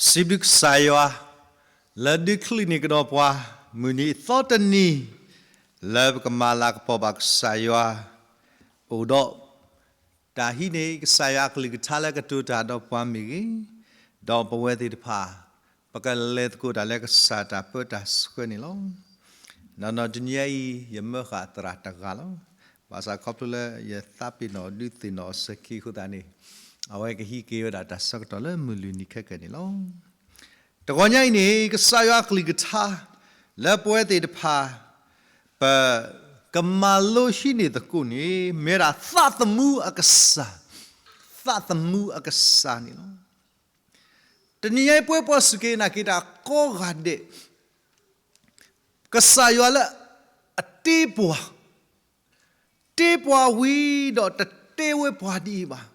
စံးဘျုးကစၢ်ယွၤ လၢဒုးချုးန့ၢ်ကဒီးပှၤ မုၢ်နံၤအသီတနံၤ လၢပကမၤလၤကပီၤဘၣ်ကစၢ်ယွၤ အိၣ်ဒီး တၢ်ဟံးန့ၢ်ကစၢ်ယွၤအကလုၢ်ကထါလၢကတိၤတၢ်ဒီးပှၤမ့ၢ်ဂ့ၤ, ဒီးပဝဲသ့ၣ်တဖၣ် ပကလဲၤသကိးတၢ်လၢကစၢ်တၢ်ပၢတၢ်ဆှၢန့ၣ်လီၤ. နီၢ်နီၢ်တနံၤအံၤ ယမၢဃာ်သရၣ်တဂၤလီၤ. ဘၣ်ဆၣ်ခီဖျိလၢယသးပ့ၤနီၣ်ဒုးသ့ၣ်နီၣ်အီၤစဲၤခံအဃိသတးန့ၣ် အဝဲကဟံးက့ၤဝဲဒၣ်တၢ်ဆၢကတီၢ်လၢမုၢ်လွံၢ်နံၤခဲကနံၣ်လီၤ. တဂီၤညါအံၤန့ၣ် ကစၢ်ယွၤအကလုၢ်ကထါ လၢပဝဲသ့ၣ်တဖၣ် ပကမၤလိဟံးန့ၢ်သကိးန့ၣ် မ့ၢ်ဝဲဒၣ်သးသမူအကစၢ်, သးသမူအကစၢ်န့ၣ်လီၤ. တနံၤညါအံၤပဝဲပှၤစူၢ်က့ၤနာ်က့ၤတၢ်ကိးဂၤဒဲး ကစၢ်ယွၤလၢအတ့ပှၤ, တ့ပှၤဝံၤဒီးတတဲဝဲပှၤဒ်အံၤဘၣ်.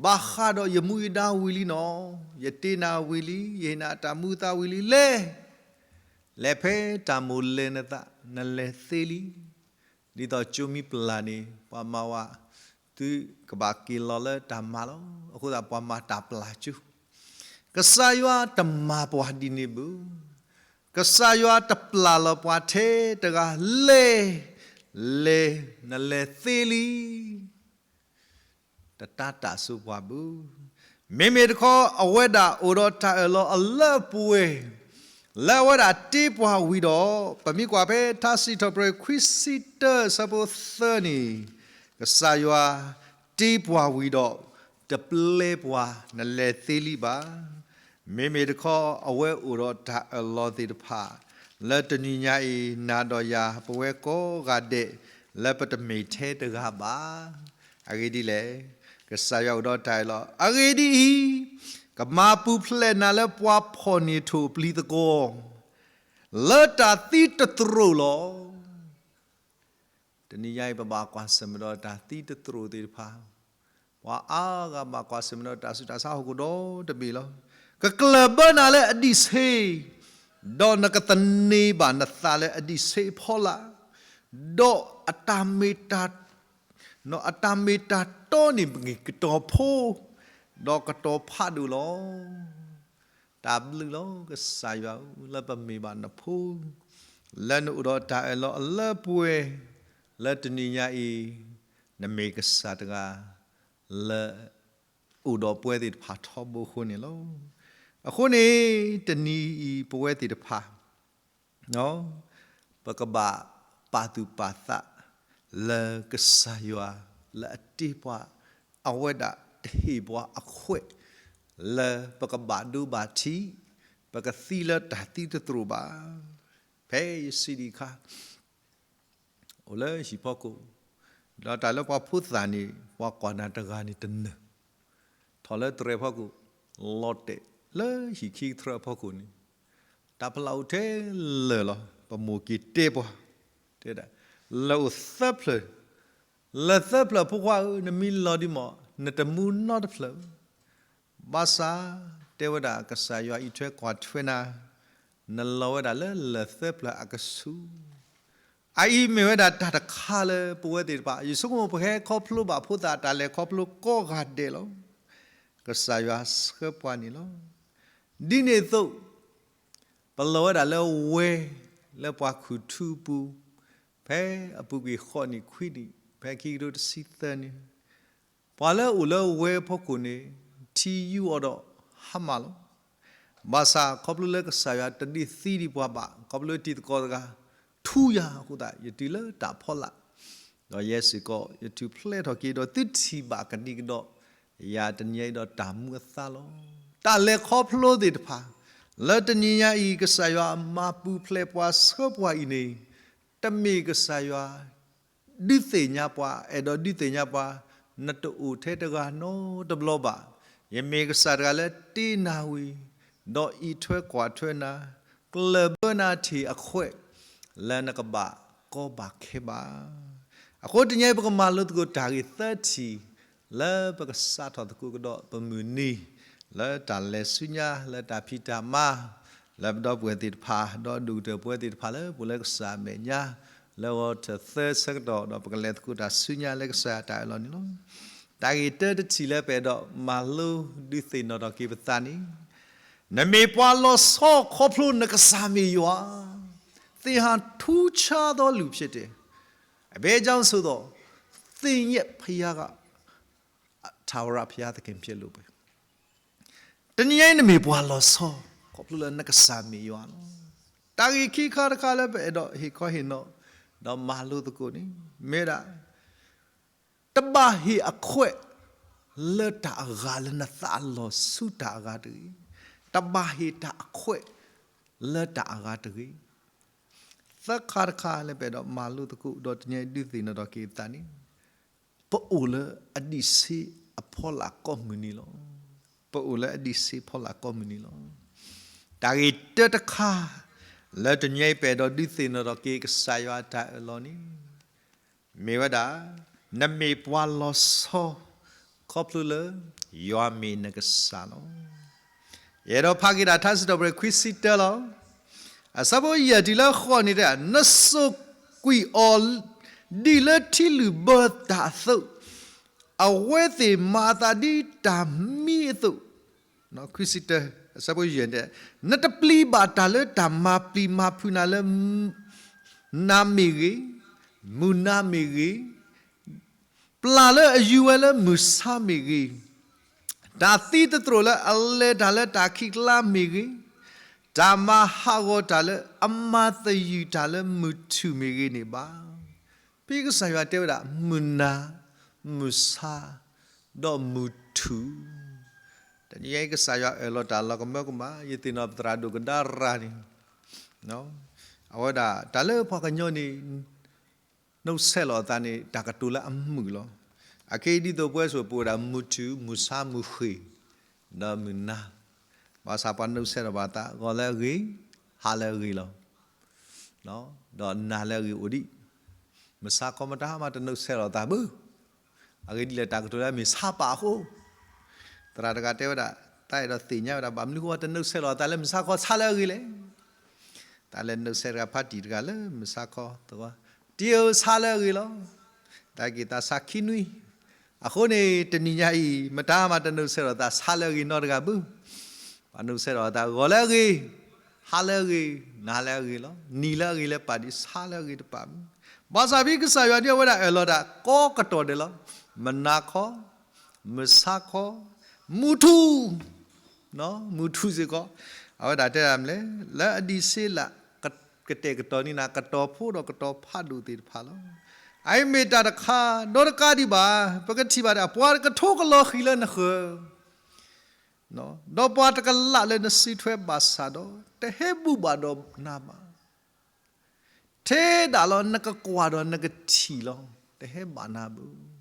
ဘၣ်ဃးဒီးယမူယဒါဝံၤလံနီၤ, ယတ့နၤဝံၤလံ, ယဟ့ၣ်နၤတၢ်မူသးဝံၤလံ, လဲၤ, လဲၤဖဲတၢ်မိၣ်လဲၤနသး, နလဲၤသ့လံ. ဒ်သိးကၠိမံပျၢ်န့ၣ် ပှၤမၤဝဲ သုကဘၣ်က့ၤလီၤလၢတၢ်မၤလီၤ. အဃိသတးပှၤမၤတၢ်ပျၢ်ကၠိ ကစၢ်ယွၤတမၤပှၤဒ်န့ၣ်ဘၣ်. ကစၢ်ယွၤတပျၢ်လီၤပှၤထဲတဂၤလဲၤ, လဲၤ, နလဲၤသ့လံ. တတၢ်တၢ်စိပှၤဘၣ်. မ့မ့ၢ်တခီ အဝဲဒၣ်အိၣ်ဒီးတၢ်အၢၣ်လီၤအလၢအပှဲၤ လၢအဝဲဒၣ်တ့ပှၤဝံၤဒီး ပမ့ၢ်ကွၢ်ဖဲထါစံးထီၣ်ပတြၢၤခွံဆံတၢ ဆၢဖိသၢန့ၣ် ကစၢ်ယွၤတ့ပှၤဝံၤဒီး တပျဲပှၤနလဲၤသ့လံဘၣ်. မ့မ့ၢ်တခီ အဝဲအိၣ်ဒီးတၢ်အၢၣ်လီၤသ့ၣ်တဖၣ် လၢတနံၤညါအံၤ နၤဒီးယၤ ပဝဲကိးဂၤဒဲး လၢပတမ့ၢ်ထဲတဂၤဘၣ်. အဂ့ၢ်ဒ်လဲၣ်, ကစၢ်ယွၤအိၣ်ဒီးတၢ်အၢၣ်လီၤ. အဂ့ၢ်ဒ်အံၤ, ကမၤပူၤဖျဲးနၤလၢပှၤဖီၣ်န့ၢ်ထိၣ်ပျံၤသကွီၤ လၢတၢ်သံတသရိာ်လီၤ. တနံၤညါအံၤ ပဘၣ်ကွၢ်ဆၢၣ်မဲာ်ဒီးတၢ်သံတသရိာ်သ့ၣ်တဖၣ်, ပှၤအါဂၤဘၣ်ကွၢ်ဆၢၣ်မဲာ်ဒီးတၢ်ဆူးတၢ်ဆါဟီၣ်ခိၣ်ဒီတဘ့ၣ်လီၤ. ကကျၢၢ်ဘၢနၤလၢအဒံးဆှံ, ဒီးနကသန့ၤဘၣ်နသးလၢအဒံးဆှံအဖီလာ်, ဒီးအတၢ်မ့ၢ်တၢ် အတၢ်မ့ၢ်တၢ်တီန့ၣ်မ့ၢ်ကတီၤဖိ, ဒီးကတီၤဖးဒိၣ်လီၤ. တၢ်ဘျုးလီၤကစၢ်ယွၤဧၢ, လၢပမ့ၢ်ဘၣ်နဖိ, လၢနအိၣ်ဒီးတၢ်အၢၣ်လီၤအလၢပှဲၤ, လၢတနံၤညါအံၤ, နမ့ၢ်ကစၢ်တဂၤ လၢ အိၣ်ဒီးပဝဲသ့ၣ်တဖၣ်ထီဘိအဃိန့ၣ်လီၤ. အဃိန့ၣ် တနံၤအံၤပဝဲသ့ၣ်တဖၣ် ပကဘၣ်ပာ်သူၣ်ပာ်သး လၢကစၢ်ယွၤလၢအတ့ပှၤ အဝဲဒၣ်တဟ့ၣ်ပှၤအခွဲး လၢပကဘၣ်ဒိဘၣ်ထံး, ပကသံလၢတၢ်သံတသရိာ်ဘၣ်. ဖဲယစံးဒံးအခါ အိၣ်လၢဟံၣ်ဖီခိၣ်, ဒီးတၢ်လၢပှၤဖိသၣ်န့ၣ် ပှၤကွၢ်နၤတဂၤန့ၣ်တနၢၤ, ထီၣ်လၢတြဲၤဖီခိၣ်, လီၤတဲာ်လၢဟံၣ်ခံကထြၢဖီခိၣ်န့ၣ်, တၢ်ဖီလာ်အိၣ်ထဲလၢာ်လီၤ. ပမိၢ်က့ၤတဲပှၤ, တဲဒၣ်, လၢာ်အိၣ်သၢဖျၢၣ်, လၢာ်သၢဖျၢၣ်ဖိခွါဧၢ, နမ့ၢ်လီၤဒံးမး နတမူနီတဖျၢၣ်. ဘၣ်ဆၣ် တဲဝဲဒၣ်ကစၢ်ယွၤအံးထွဲကွၢ်ထွဲနၤ, နလီၤဝဲဒၣ်လၢလၢာ်သၢဖျၢၣ်အကဆူး. အအံၤမ့ၢ်ဝဲဒၣ်တၢ်တခါလၢပဝဲသ့ၣ်တဖၣ် ယဆိကမိၣ်ပဟဲခီဖျိဘၣ်ဖိသၣ်တၢ်လဲၤခီဖျိကိးဂၤဒဲးလီၤ. ကစၢ်ယွၤဆှၢပှၤန့ၣ်လီၤ. ဒ်န့ၣ်အသိး ပလီၤဝဲဒၣ်လၢဝဲ လၢပှၤခူၣ်ထူအပူၤ, ဖဲအပူၤကွံာ်ဃိးနံၣ်ခွံနံၣ်, ဖဲခံကထိတဆံသၢန့ၣ်, ပှၤလၢအိၣ်လၢဝဲအဖီခိၣ်န့ၣ် ထံယူအီၤဒီးဟါမၢ်လီၤ. ဘၣ်ဆၣ်ခီဖျိလၢကစၢ်ယွၤတဒုးသံဒံးပှၤဘၣ် ခီဖျိတံၤသကိးတဂၤ ထူယၤအဃိသတး ယတုၤလၢတၢ်ဖီလာ်, ဒီးယဲစ့ၢ်ကီး ယထူၣ်ဖျဲးထီၣ်က့ၤဒီးသုထံၣ်ဘၣ်ကဒံကဒီး ယၤတနံၤညါအံၤဒီးတၢ်မူအသါလီၤ. တၢ်လဲၤခီဖျိသ့ၣ်တဖၣ် လၢတနံၤညါအံၤ ကစၢ်ယွၤမၤပူၤဖျဲးပှၤဆှၢပှၤအံၤန့ၣ် တမ့ၢ်ကစၢ်ယွၤ ဒုးသ့ၣ်ညါပှၤ, အဲၣ်ဒိးဒုးသ့ၣ်ညါပှၤ, နတအိၣ်ထဲတဂၤနီတဘျီဘၣ်. ယမ့ၢ်ကစၢ်တဂၤလၢတ့နၤဝံၤ, ဒီးအံးထွဲကွၢ်ထွဲနၤ, ကျၢၢ်ဘၢနၤထံၣ်အခွဲး, လၢနကဘၣ်ကီဘၣ်ခဲဘၣ်. အဃိတနံၤညါအံၤ ပကမၤလိသကိးတၢ်ဂ့ၢ်သၢထံၣ် လၢပကစးထီၣ်သကိးကဒီးပမုၢ်နံၤ လၢတၢ်လဲၤဆူညါ လၢတၢ်ဖံးတၢ်မၤ လၢပဒီပုၢ်ဝဲၢ်သ့ၣ်တဖၣ် ဒီးဒိၣ်ကတၢၢ်ပဝဲသ့ၣ်တဖၣ်လၢ ပအိၣ်လၢကစၢ်အမဲာ်ညါ လၢဂီၤထၢၣ်သၢဆၢကတီၢ် ဒီးပကလဲၤသကိးတၢ်ဆူညါလၢကစၢ်ယွၤတၢ်အၢၣ်လီၤန့ၣ်လီၤ. တၢ်ဂ့ၢ်တၢတထံၣ်လၢပအဲၣ်ဒိးမၤလိဒုးသ့ၣ်နီၣ်ထီၣ်က့ၤပသးန့ၣ် နမ့ၢ်ပှၤလီၤဆီခီဖျိနကစၢ်မ့ၢ်ယွၤ, သင်ဟာထူးခြားသောလူဖြစ်တယ်, အဘဲကြောင့်ဆိုသော် သင်ရဲ့ဘုရားက ထာဝရဘုရားသခင်ဖြစ်လို့ပဲ. တနံၤညါအံၤနမ့ၢ်ပှၤလီၤဆီ ခီဖျိလၢနကစၢ်မ့ၢ်ယွၤလီၤ. တၢ်ဂ့ၢ်ခံခါတခါလၢပအဲၣ်ဒိးဟ့ၣ်ခီဟ့ၣ်နီၤ ဒီးမၤလိသကိးန့ၣ် မ့ၢ်ဒၣ် တဘၣ်ဟ့ၣ်အခွဲးလၢတၢ်အဂၤလၢနသးအလီၢ်ဆူတၢ်အဂၤတဂ့ၤ. တဘၣ်ဟ့ၣ်တၢ်အခွဲးလၢတၢ်အဂၤတဂ့ၤ. သၢခါတခါလၢပအဲၣ်ဒိးမၤလိသကိး ဒီးတနံၤအံၤဒုးသ့ၣ်နီၣ်ထီၣ်က့ၤအသးန့ၣ် ပအိၣ်လၢအဒံးဆှံအဖီလာ်ကိးမုၢ်နံၤလီၤ. ပအိၣ်လၢအဒံးဆှံဖီလာ်ကိးမုၢ်နံၤလီၤ. တၢ်ဂ့ၢ်တၢတခါ လၢတနံၤအံၤပအဲၣ်ဒိးဒုးသ့ၣ်နီၣ်ထီၣ်က့ၤကစၢ်ယွၤအတၢ်အၢၣ်လီၤန့ၣ် မ့ၢ်ဝဲဒၣ် နမ့ၢ်ပှၤလီၤဆီ ခီဖျိလၢ ယွၤမ့ၢ်နကစၢ်လီၤ. ယအဲၣ်ဒိးဖးက့ၤဒၣ်ထါစံးထီၣ်ပတြၢၤခွံဆံတၢလီၤ. အဆၢဖိယဲၢ်တုၤလၢဃိးန့ၣ်တဲ နစိာ်ကွံာ်အီၤ ဒ်လၢထံလုၣ်ဘၢတၢ်အသိး, အဝဲသ့ၣ်မၤအသးဒ်တၢ်မံအသိး, ခွံဆံတၢ, အဆၢဖိယဲၢ်န့ၣ်, နတပျံၤဘၣ်တၢ်လၢတၢ်မၤပျံၤမၤဖုးနၤလၢ နၤမ့ၢ်ဂ့ၤ, မုၢ်နၤမ့ၢ်ဂ့ၤ, ပျၢ်လၢအယူၤဝဲလၢမုၢ်ဆါမ့ၢ်ဂ့ၤ, တၢ်သံသတြိာ်လၢအလဲၤတၢ်လၢတၢ်ခံးကျါမ့ၢ်ဂ့ၤ, တၢ်မၤဟးဂီၤတၢ်လၢအမၤသယုၢ်တၢ်လၢမုၢ်ထူၣ်မ့ၢ်ဂ့ၤန့ၣ်ဘၣ်. ဖဲကစၢ်ယွၤတဲဝဲဒၣ် မုၢ်နၤ, မုၢ်ဆါ, ဒီးမုၢ်ထူၣ်, တနံၤအံၤကစၢ်ယွၤအၢၣ်လီၤတၢ်လီၤကမၢကမၣ်, ယသ့ၣ်နီၣ်ပသရၣ်ဒိၣ်ကဒါရၤန့ၣ် အဝဲဒၣ်တၢ်လၢပှၤကညီန့ၣ် နှုတ်ဆက်လီၤအသးန့ၣ် တၢ်ကတိၤလၢအမုာ်လီၤ. အခဲအံၤဒ်သိးပဝဲစ့ၢ်ကီးပအိၣ်ဝဲဒၣ်မုၢ်ထူၣ်, မုၢ်ဆါ, မုၢ်ဃ့ၢ်, ဒီးမုၢ်နၤ, ဘၣ်ဆၣ်ပှၤနှုတ်ဆက်လီၤပသး ဂီၤလၢအဂ့ၤ, ဟါလၢအဂ့ၤလီၤ. ဒီးနၤလၢအဂ့ၤအိၣ်ဒံး, မုၢ်ဆါခီမတၤမးတနှုတ်ဆက်လီၤသးဘၣ်. အဂ့ၢ်ဒ်လဲၣ် တၢ်ကတိၤလၢအမ့ၢ်ဆါပာ်အဃိ, သရၣ်တဂၤတဲဝဲဒၣ်, တၢ်အဲၣ်ဒိးသ့ၣ်ညါဝဲဒၣ် ဘၣ်မနုၤဃိတနှုတ်ဆက်လီၤသးလၢမုၢ်ဆါခီ ဆါလၢအဂ့ၤလဲၣ်. တၢ်လဲၤနှုတ်ဆက်တဂၤ ဖါတံၢ်တဂၤလၢမုၢ်ဆါခီသဝီ, တံၢ်ဧၢ ဆါလၢအဂ့ၤလီၤ. တၢ်က့ၤသးဆါခံနွံ, အဃိန့ၣ် တနံၤညါအံၤ မတၤမးတနှုတ်ဆက်လီၤသး ဆါလၢအဂ့ၤနီတဂၤဘၣ်. ပှၤနှုတ်ဆက်လီၤသး ဂီၤလၢအဂ့ၤ, ဟါလၢအဂ့ၤ, နၤလၢအဂ့ၤလီၤ. နံၤလၢအဂ့ၤလၢပာ်ဒံး ဆါလၢအဂ့ၤတပာ်ဘၣ်. ဘၣ်ဆၣ်ဖဲကစၢ်ယွၤဒ်အဝဲဒၣ်အၢၣ်လီၤတၢ်ကိးကတီၢ်ဒဲးလီၤ. မုၢ်နၤခီ, မုၢ်ဆါခီ, မုၢ်ထူၣ်, မုၢ်ထူၣ်စ့ၢ်ကီး, အဝဲဒၣ်တဲဒၣ်မနုၤလဲၣ်, လၢအဒံးဆှံလၢ ကတဲာ်ကတီၤန့ၢ်နၤ ကတီၤဖိဒီးကတီၤဖးဒိၣ်သ့ၣ်တဖၣ်လီၤ. အအံၤမ့ၢ်တၢ်တခါ, ဒီးတကးဒံးဘၣ် ပကထံၣ်ဘၣ်ဒၣ် ပှၤတကထိကလီၤဃံၤလၢနဃၢၤ, ဒီးပှၤတကလးလၢနစုထွဲဘၣ်ဆၣ်ဒီး တဟဲဘူၣ်ဘၣ်ဒီးနၤဘၣ်. ထဲဒၣ်လီၤ နကကွၢ်ဒီးနကထံၣ်လီၤ, တဟဲဘၣ်နၤဘၣ်.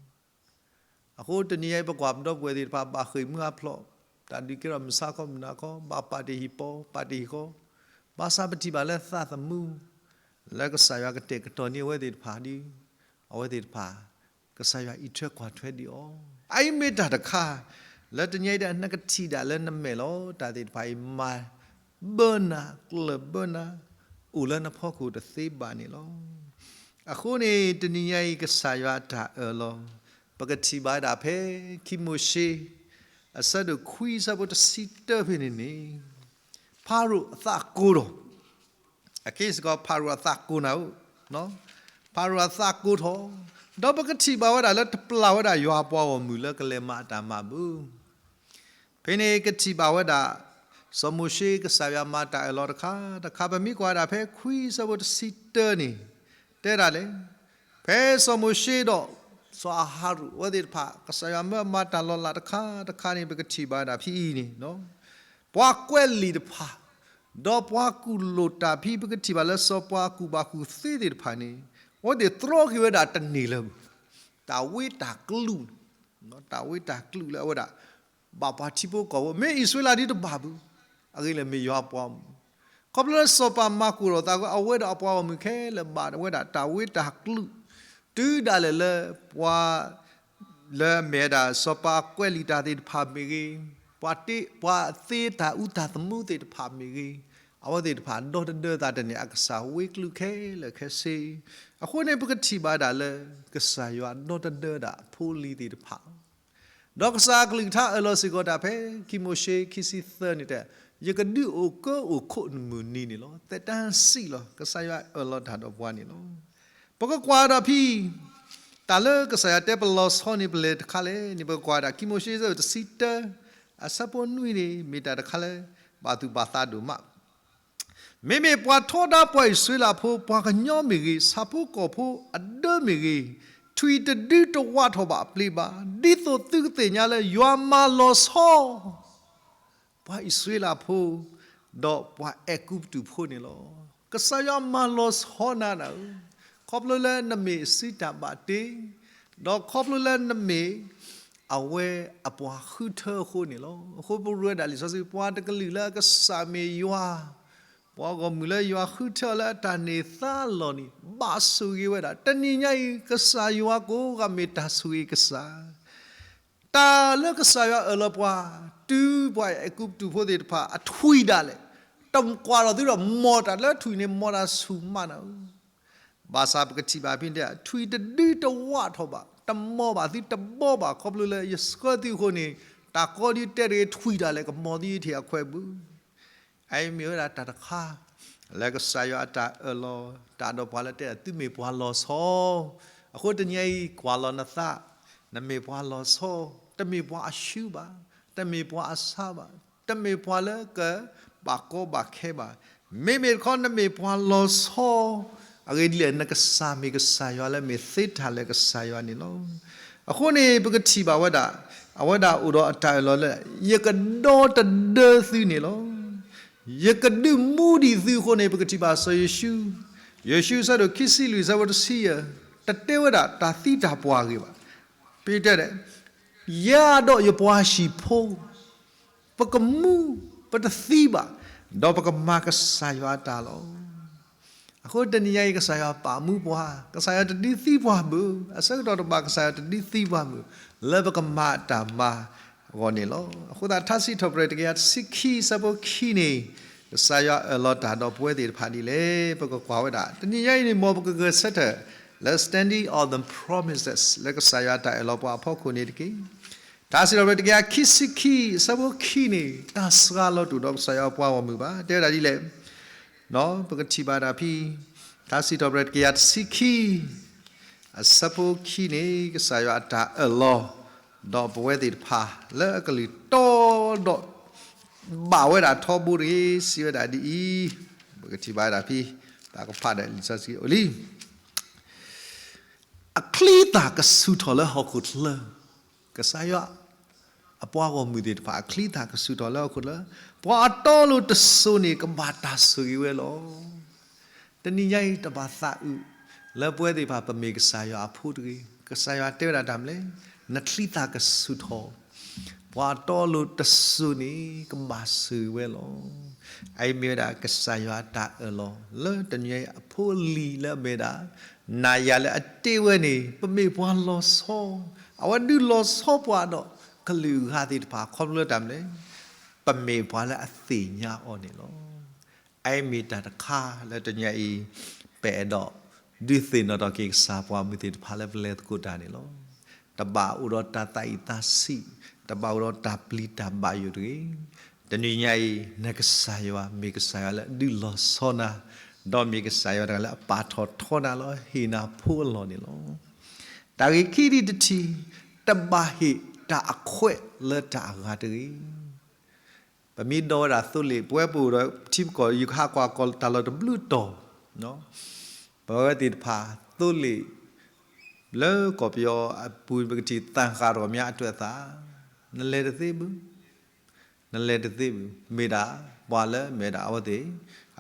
အဃိတနံၤအံၤ ပကွၢ်ပဒီပုၢ်ဝဲၢ်သ့ၣ်တဖၣ် ဘၣ်ဃ့ၢ်မုၢ်အါဖျိး, တၢ်ဒုးကဲထီၣ်မုၢ်ဆါခီမုၢ်နၤခီ, ဘၣ်ပာ်တ့ၢ်ဟံၣ်ပီ, ပာ်တ့ၢ်ဟံၣ်ဃီ, ဘၣ်ဆၣ်ပထံၣ်ဘၣ်လၢသးသမူ လၢကစၢ်ယွၤကတဲာ်ကတီၤန့ၢ်အဝဲသ့ၣ်တဖၣ်ဒီး အဝဲသ့ၣ်တဖၣ် ကစၢ်ယွၤအံးထွဲကွၢ်ထွဲဒံးအီၤ. အအံၤမ့ၢ်တၢ်တခါ လၢတနံၤအံၤဒၣ် နကထံၣ်ဒၣ်လၢနမဲာ်လီၤ. တၢ်သ့ၣ်တဖၣ်အံၤ မၤဘၢနၤ ကျၢၢ်ဘၢနၤ အိၣ်လၢနဖီခိၣ်တသ့ဘၣ်န့ၣ်လီၤ. အဃိန့ၣ် တနံၤညါအံၤ ကစၢ်ယွၤအတၢ်အၢၣ်လီၤ ပကထံၣ်ဘၣ်ဝဲဒၣ်ဖဲ ခံမိၤၡ့ အဆၢဒိၣ်ခွံ အဆၢဖိတဆံတၢဖဲန့ၣ်န့ၣ် ဖၤရိၤအသးကိၢ်ထီၣ် အခဲအံၤစ့ၢ်ကီး ဖၤရိၤအသးကိၢ်နၤဧၢ, ဖၤရိၤအသးကိၢ်ထီၣ်, ဒီးပကထံၣ်ဘၣ်ဝဲဒၣ်လၢတပျၢ်ဝဲဒၣ်ယွၤအပှၤဂီၢ်မုၢ်လၢကလဲၤမၤအတၢ်မၤဘၣ်. ဖဲန့ၣ်ကထံၣ်ဘၣ်ဝဲဒၣ် စီၤမိၤၡ့ ကစၢ်ယွၤမၤတၢ်အၢၣ်လီၤတခါတခါ ပမ့ၢ်ကွၢ်ဝဲဒၣ်ဖဲခွံဆၢဖိတဆံတၢန့ၣ် တဲဒၣ်လဲၣ်, ဖဲစီၤမိၤၡ့ဒီး စီၤအၤဟရိၣ်အဝဲသ့ၣ်တဖၣ် ကစၢ်ယွၤမၢအမၤတၢ်လီၤလးတခါတခါန့ၣ် ပကထံၣ်ဘၣ်ဝဲဒၣ်ဖဲအံၤန့ၣ် ပှၤကွဲးလံာ်တဖၣ် ဒီးပှၤကူၣ်လိာ်တၢ်ဖဲ ပကထံၣ်ဘၣ်လၢစီၤပၤကူၣ်ဘၣ်ကူၣ်သ့သ့ၣ်တဖၣ်န့ၣ် အဝဲသ့ၣ်တြီက့ၤဝဲဒၣ်တန့ၢ်လၢၤဘၣ်. တၢ်ဝ့တၢ်ကျုၣ်, တၢ်ဝ့တၢ်ကျုၣ်လၢအဝဲဒၣ် ဘၣ်ပှၤထံဖိကီၢ်ဖိ မ့ၢ်အံၣ်စရ့လးဒ်တဘၣ်ဘၣ်, အဂ့ၢ်လၢမ့ၢ်ယွၤအပှၤဂီၢ်မုၢ်, ခီဖျိလၢစီၤပၤမၤကူၣ်လိာ်သးအဃိ အဝဲဒီးအပှၤဂီၢ်မုၢ်ခဲလၢာ်ဘၣ်ဝဲဒၣ်တၢ်ဝ့တၢ်ကျုၣ်, တုၤဒၣ်လဲာ်လၢပှၤ လၢအမ့ၢ်ဝဲဒၣ် စီၤပၤကွဲးလံာ်တၢ်သ့ၣ်တဖၣ်မ့ၢ်ဂ့ၤ, ပှၤတ့ ပှၤသ့တၢ်အူတၢ်သမူသ့ၣ်တဖၣ်မ့ၢ်ဂ့ၤ, အဝဲသ့ၣ်တဖၣ်ဒီတဒၢသးတန့ၢ် အကစၢ်ဝ့ကျုၣ်ခဲလၢာ်ခဲဆ့, အဃိန့ၣ် ပကထံၣ်ဘၣ်ဒၣ်လၢ ကစၢ်ယွၤဒီတဒၢဒၣ်အဖိအလံၤသ့ၣ်တဖၣ်လီၤ. ဒီးကစၢ်အကလုၢ်ကထါအၢၣ်လီၤစ့ၢ်ကီးတၢ်ဖဲ ခံမိၤၡ့ ခံဆံသၢန့ၣ်တဲ, ယကဒုးအိၣ်ကၢအိၣ်ခိးနမုၢ်နံၤန့ၣ်လီၤ. သက်တမ်းဆံးလီၤ. ကစၢ်ယွၤအၢၣ်လီၤတၢ်ဒီးပှၤန့ၣ်လီၤ. ပကကွၢ်ဒီးဖဲ တၢ်လၢကစၢ်ယွၤတဲပလီၤဆီန့ၣ် ပလဲၤတခါလဲၣ်န့ၣ် ပကကွၢ်ဒၣ် ခံမိၤၡ့ တဆံတၢ အဆၢဖိနွံန့ၣ် မ့ၢ်တၢ်တခါလၢ ဘၣ်သူၣ်ဘၣ်သးဒိၣ်မး မ့မ့ၢ်ပှၤထီဒါပှၤအံၣ်စရ့လးဖိ ပှၤကညီမ့ၢ်ဂ့ၤ, ဆၣ်ဖိကီၢ်ဖိအဒၢမ့ၢ်ဂ့ၤ, ထွံၣ်တဒုတဝးထီၣ်ဘၣ်အပျ့ၤဘၣ်. ဒ်သိးသုကသ့ၣ်ညါလၢ ယွၤမၤလီၤဆီ ပှၤအံၣ်စရ့လးဖိ ဒီးပှၤအဲၤကူပတူးဖိန့ၣ်လီၤ. ကစၢ်ယွၤမၤလီၤဆီနၤနၤဧၢ, ခီဖျိလၢနမ့ၢ်အစုတၢ်ဘၣ်တ့, ဒီးခီဖျိလၢနမ့ၢ် အဝဲအပှၤဃုထၢအဃိန့ၣ်လီၤ. အဃိပရူဝဲဒၣ်လံာ်စီဆှံ ပှၤတကလုာ်လၢအကစၢ်မ့ၢ်ယွၤ, ပှၤဂီၢ်မုၢ်လၢယွၤဃုထၢအီၤလၢအတၢ်န့ၢ်သါအလီၢ်န့ၣ် ဘၣ်ဆိၣ်ဂ့ၤဝဲဒၣ်. တနံၤညါအံၤ ကစၢ်ယွၤကိးဂၤမ့ၢ်တၢ်ဆိၣ်ဂ့ၤကစၢ် တၢ်လၢကစၢ်ယွၤအၢၣ်လီၤပှၤ, တုၤပှၤအဲၤကူပတူးဖိသ့ၣ်တဖၣ် အထွံၣ်ဒၣ်လဲာ်, တကွၢ်လီၤသုဒီးမီၢ်တၢ်လၢထွံၣ်န့ၣ် မီၢ်တၢ်ဆူၣ်မးနၤဧၢ. ဘၣ်ဆၣ်ပကထံၣ်ဘၣ်ဖဲန့ၣ် ထွံၣ်တဒုတဝးထီၣ်ဘၣ်, တမီၢ်ဘၣ်သုတဘီဘၣ် ခီဖျိလၢယဆှၢသုအဃိန့ၣ်, တၢ်ကီဒုတဲတဂ့ၤ ထွံၣ်ဒၣ်လဲာ်ကမီၢ်သုယထံၣ်အခွဲးဘၣ် အအံၤမ့ၢ်ဝဲဒၣ်တၢ်တခါ လၢကစၢ်ယွၤအတၢ်အၢၣ်လီၤတၢ်ဒီးပှၤလၢတဲဒၣ် သုမ့ၢ်ပှၤလီၤဆီ, အဃိတနံၤအံၤ ကွၢ်လီၤနသး, နမ့ၢ်ပှၤလီၤဆီ, တမ့ၢ်ပှၤအဆူဘၣ်, တမ့ၢ်ပှၤအဆါဘၣ်, တမ့ၢ်ပှၤလၢကဘၣ်ကီဘၣ်ခဲဘၣ်, မ့မ့ၢ်တခီနမ့ၢ်ပှၤလီၤဆီ, အဂ့ၢ်ဒ်လဲၣ် နကစၢ်မ့ၢ်ကစၢ်ယွၤလၢမ့ၢ်သ့တၢ်လၢကစၢ်ယွၤန့ၣ်လီၤ. အဃိန့ၣ် ပကထံၣ်ဘၣ်ဝဲဒၣ်, အဝဲဒၣ်အိၣ်ဒီးအတၢ်အၢၣ်လီၤလၢ ယကဒီတဒၢသုန့ၣ်လီၤ. ယကဒုးမူဒံးသုအဃိန့ၣ် ပကထံၣ်ဘၣ်စီၤယိၤၡူ, ယိၤၡူအဆၢဒိၣ်ခံဆံလွံၢ် အဆၢဖိတဆံယဲၢ်, တတဲဝဲဒၣ်တၢ်သံတၢ်ပှၢ်အဂ့ၢ်ဘၣ်. ပတဲဒၣ်, ယၤဒီးယပှၤဟံၣ်ဖိ ပကမူ, ပတသံဘၣ်, ဒီးပကမၤကစၢ်ယွၤအတၢ်လီၤ. အဃိတနံၤညါအံၤ ကစၢ်ယွၤပာ်မူပှၤ, ကစၢ်ယွၤတဒုးသံပှၤဘၣ်, အဆၢကတီၢ်တဘၣ် ကစၢ်ယွၤတဒုးသံပှၤဘၣ်, လၢပကမၤအတၢ်မၤအဂီၢ်န့ၣ်လီၤ. အဃိသတး ထါစံးထီၣ်ပတြၢၤတကယၤတဆံခံ အဆၢဖိခံန့ၣ်, ကစၢ်ယွၤအၢၣ်လီၤတၢ်ဒီးပဝဲသ့ၣ်တဖၣ်ဒ်လဲၣ် ပကကွၢ်ဝဲဒၣ်. တနံၤညါအံၤန့ၣ် မ်ပကဂဲၤဆၢထၢၣ် လၢ standing on the promises လၢကစၢ်ယွၤတၢ်အၢၣ်လီၤပှၤအဖီခိၣ်န့ၣ်တက့ၢ်. ထါစံးထီၣ်ပတြၢၤတကယၤခံဆံခံ အဆၢဖိခံန့ၣ် တၢ်စှၤလီၤတအိၣ်ဒီးကစၢ်ယွၤအပှၤဂီၢ်မုၢ်ဘၣ်. တဲဝဲဒၣ်ဒ်လဲၣ်, ပကထံၣ်ဘၣ်ဒၣ်ဖဲ ထါစံးထီၣ်ပတြၢၤတကယၤတဆံခံ အဆၢဖိခံန့ၣ် ကစၢ်ယွၤအတၢ်အၢၣ်လီၤ ဒီးပဝဲသ့ၣ်တဖၣ် လၢအကလုၢ်တီဒီး ဘၣ်ဝဲဒၣ်ထီဘိတဂ့ၤ စံးဝဲဒၣ်ဒ်အံၤ, ပကထံၣ်ဘၣ်ဒၣ်ဖဲ တၢ်ကဖးဒီးလံာ်စီဆှံအိၣ်လံ အချံအသၣ်ကဆူၣ်ထီၣ်လၢဟီၣ်ခိၣ်ချၢ, ကစၢ်ယွၤ အပှၤဂီၢ်မုၢ်သ့ၣ်တဖၣ် အချံအသၣ်ကဆူၣ်ထီၣ်လၢဟီၣ်ခိၣ်ချၢ, ပှၤအတီအလိၤတစိၤန့ၣ် ကဘၣ်တၢ်ဆိၣ်ဂ့ၤဝဲလီၤ. တနံၤညါအံၤ တဘၣ်သးအုး လၢပဝဲသ့ၣ်တဖၣ် ပမ့ၢ်ကစၢ်ယွၤအဖိတဂ့ၤ, ကစၢ်ယွၤတဲဝဲဒၣ်တၢ်မနုၤလဲၣ်, နချံအသၣ်ကဆူၣ်ထီၣ်, ပှၤအတီအလိၤတစိၤန့ၣ် ကဘၣ်ဆိၣ်ဂ့ၤဝဲလီၤ. အအံၤမ့ၢ်ဝဲဒၣ်ကစၢ်ယွၤအတၢ်အၢၣ်လီၤ လၢတနံၤညါအံၤအဖိအလံၤလၢအမ့ၢ်ဒၣ် နၤယၤလၢအတ့ဝဲန့ၣ် ပမ့ၢ်ပှၤလီၤဆီ, အဝဲဒုးလီၤဆီပှၤဒီး ကလုာ်ဂၤသ့ၣ်တဖၣ် ခီဖျိလၢတၢ်မနုၤလဲၣ်, ပမ့ၢ်ပှၤလၢအသ့ၣ်ညါအီၤန့ၣ်လီၤ. အအံၤမ့ၢ်တၢ်တခါလၢတနံၤညါအံၤ ပအဲၣ်ဒိး ဒုးသ့ၣ်နီၣ်ထီၣ်က့ၤကစၢ်ပှၤမုၢ်သ့ၣ်တဖၣ်လၢပလဲၤသကိးတၢ်န့ၣ်လီၤ. တဘၣ်အိၣ်ဒီးတၢ်သးအံၣ်သးဆံး, တဘၣ်အိၣ်ဒီးတၢ်ပျံၤတၢ်ဘၣ်ယိၣ်တဂ့ၤ. တနံၤညါအံၤ နကစၢ်ယွၤမ့ၢ်ကစၢ်ယွၤလၢအဒုးလီၤဆီနၤ, ဒီးမ့ၢ်ကစၢ်ယွၤတဂၤလၢအပာ်ထီၣ်ထီနၤလၢဟ့ၣ်နၤဖိအလီၢ်န့ၣ်လီၤ. တၢ်ဂ့ၢ်ခံထံၣ်တထံၣ်, တဘၣ်ဟ့ၣ်တၢ်အခွဲးလၢတၢ်အဂၤတဂ့ၤ. ပမ့ၢ်ဒိးဝဲဒၣ်သိလ့ၣ် ပဝဲပအိၣ်ဒီးထံပကီၢ် ယကဟးကွၢ်ကီၢ်တၢ်လီၢ်တဘျုးတီၤ, ပဝဲသ့ၣ်တဖၣ် သိလ့ၣ် လၢကီၢ်ပယီၤအပူၤ ပကထံၣ်သၣ်ဃာ်တဂီၢ်မးအတၢ်အသး, နလဲၤတသ့ဘၣ်, နလဲၤတသ့ဘၣ်, မ့ၢ်ဒၣ် ပှၤလၢမ့ၢ်ဒၣ်အဝဲသ့ၣ်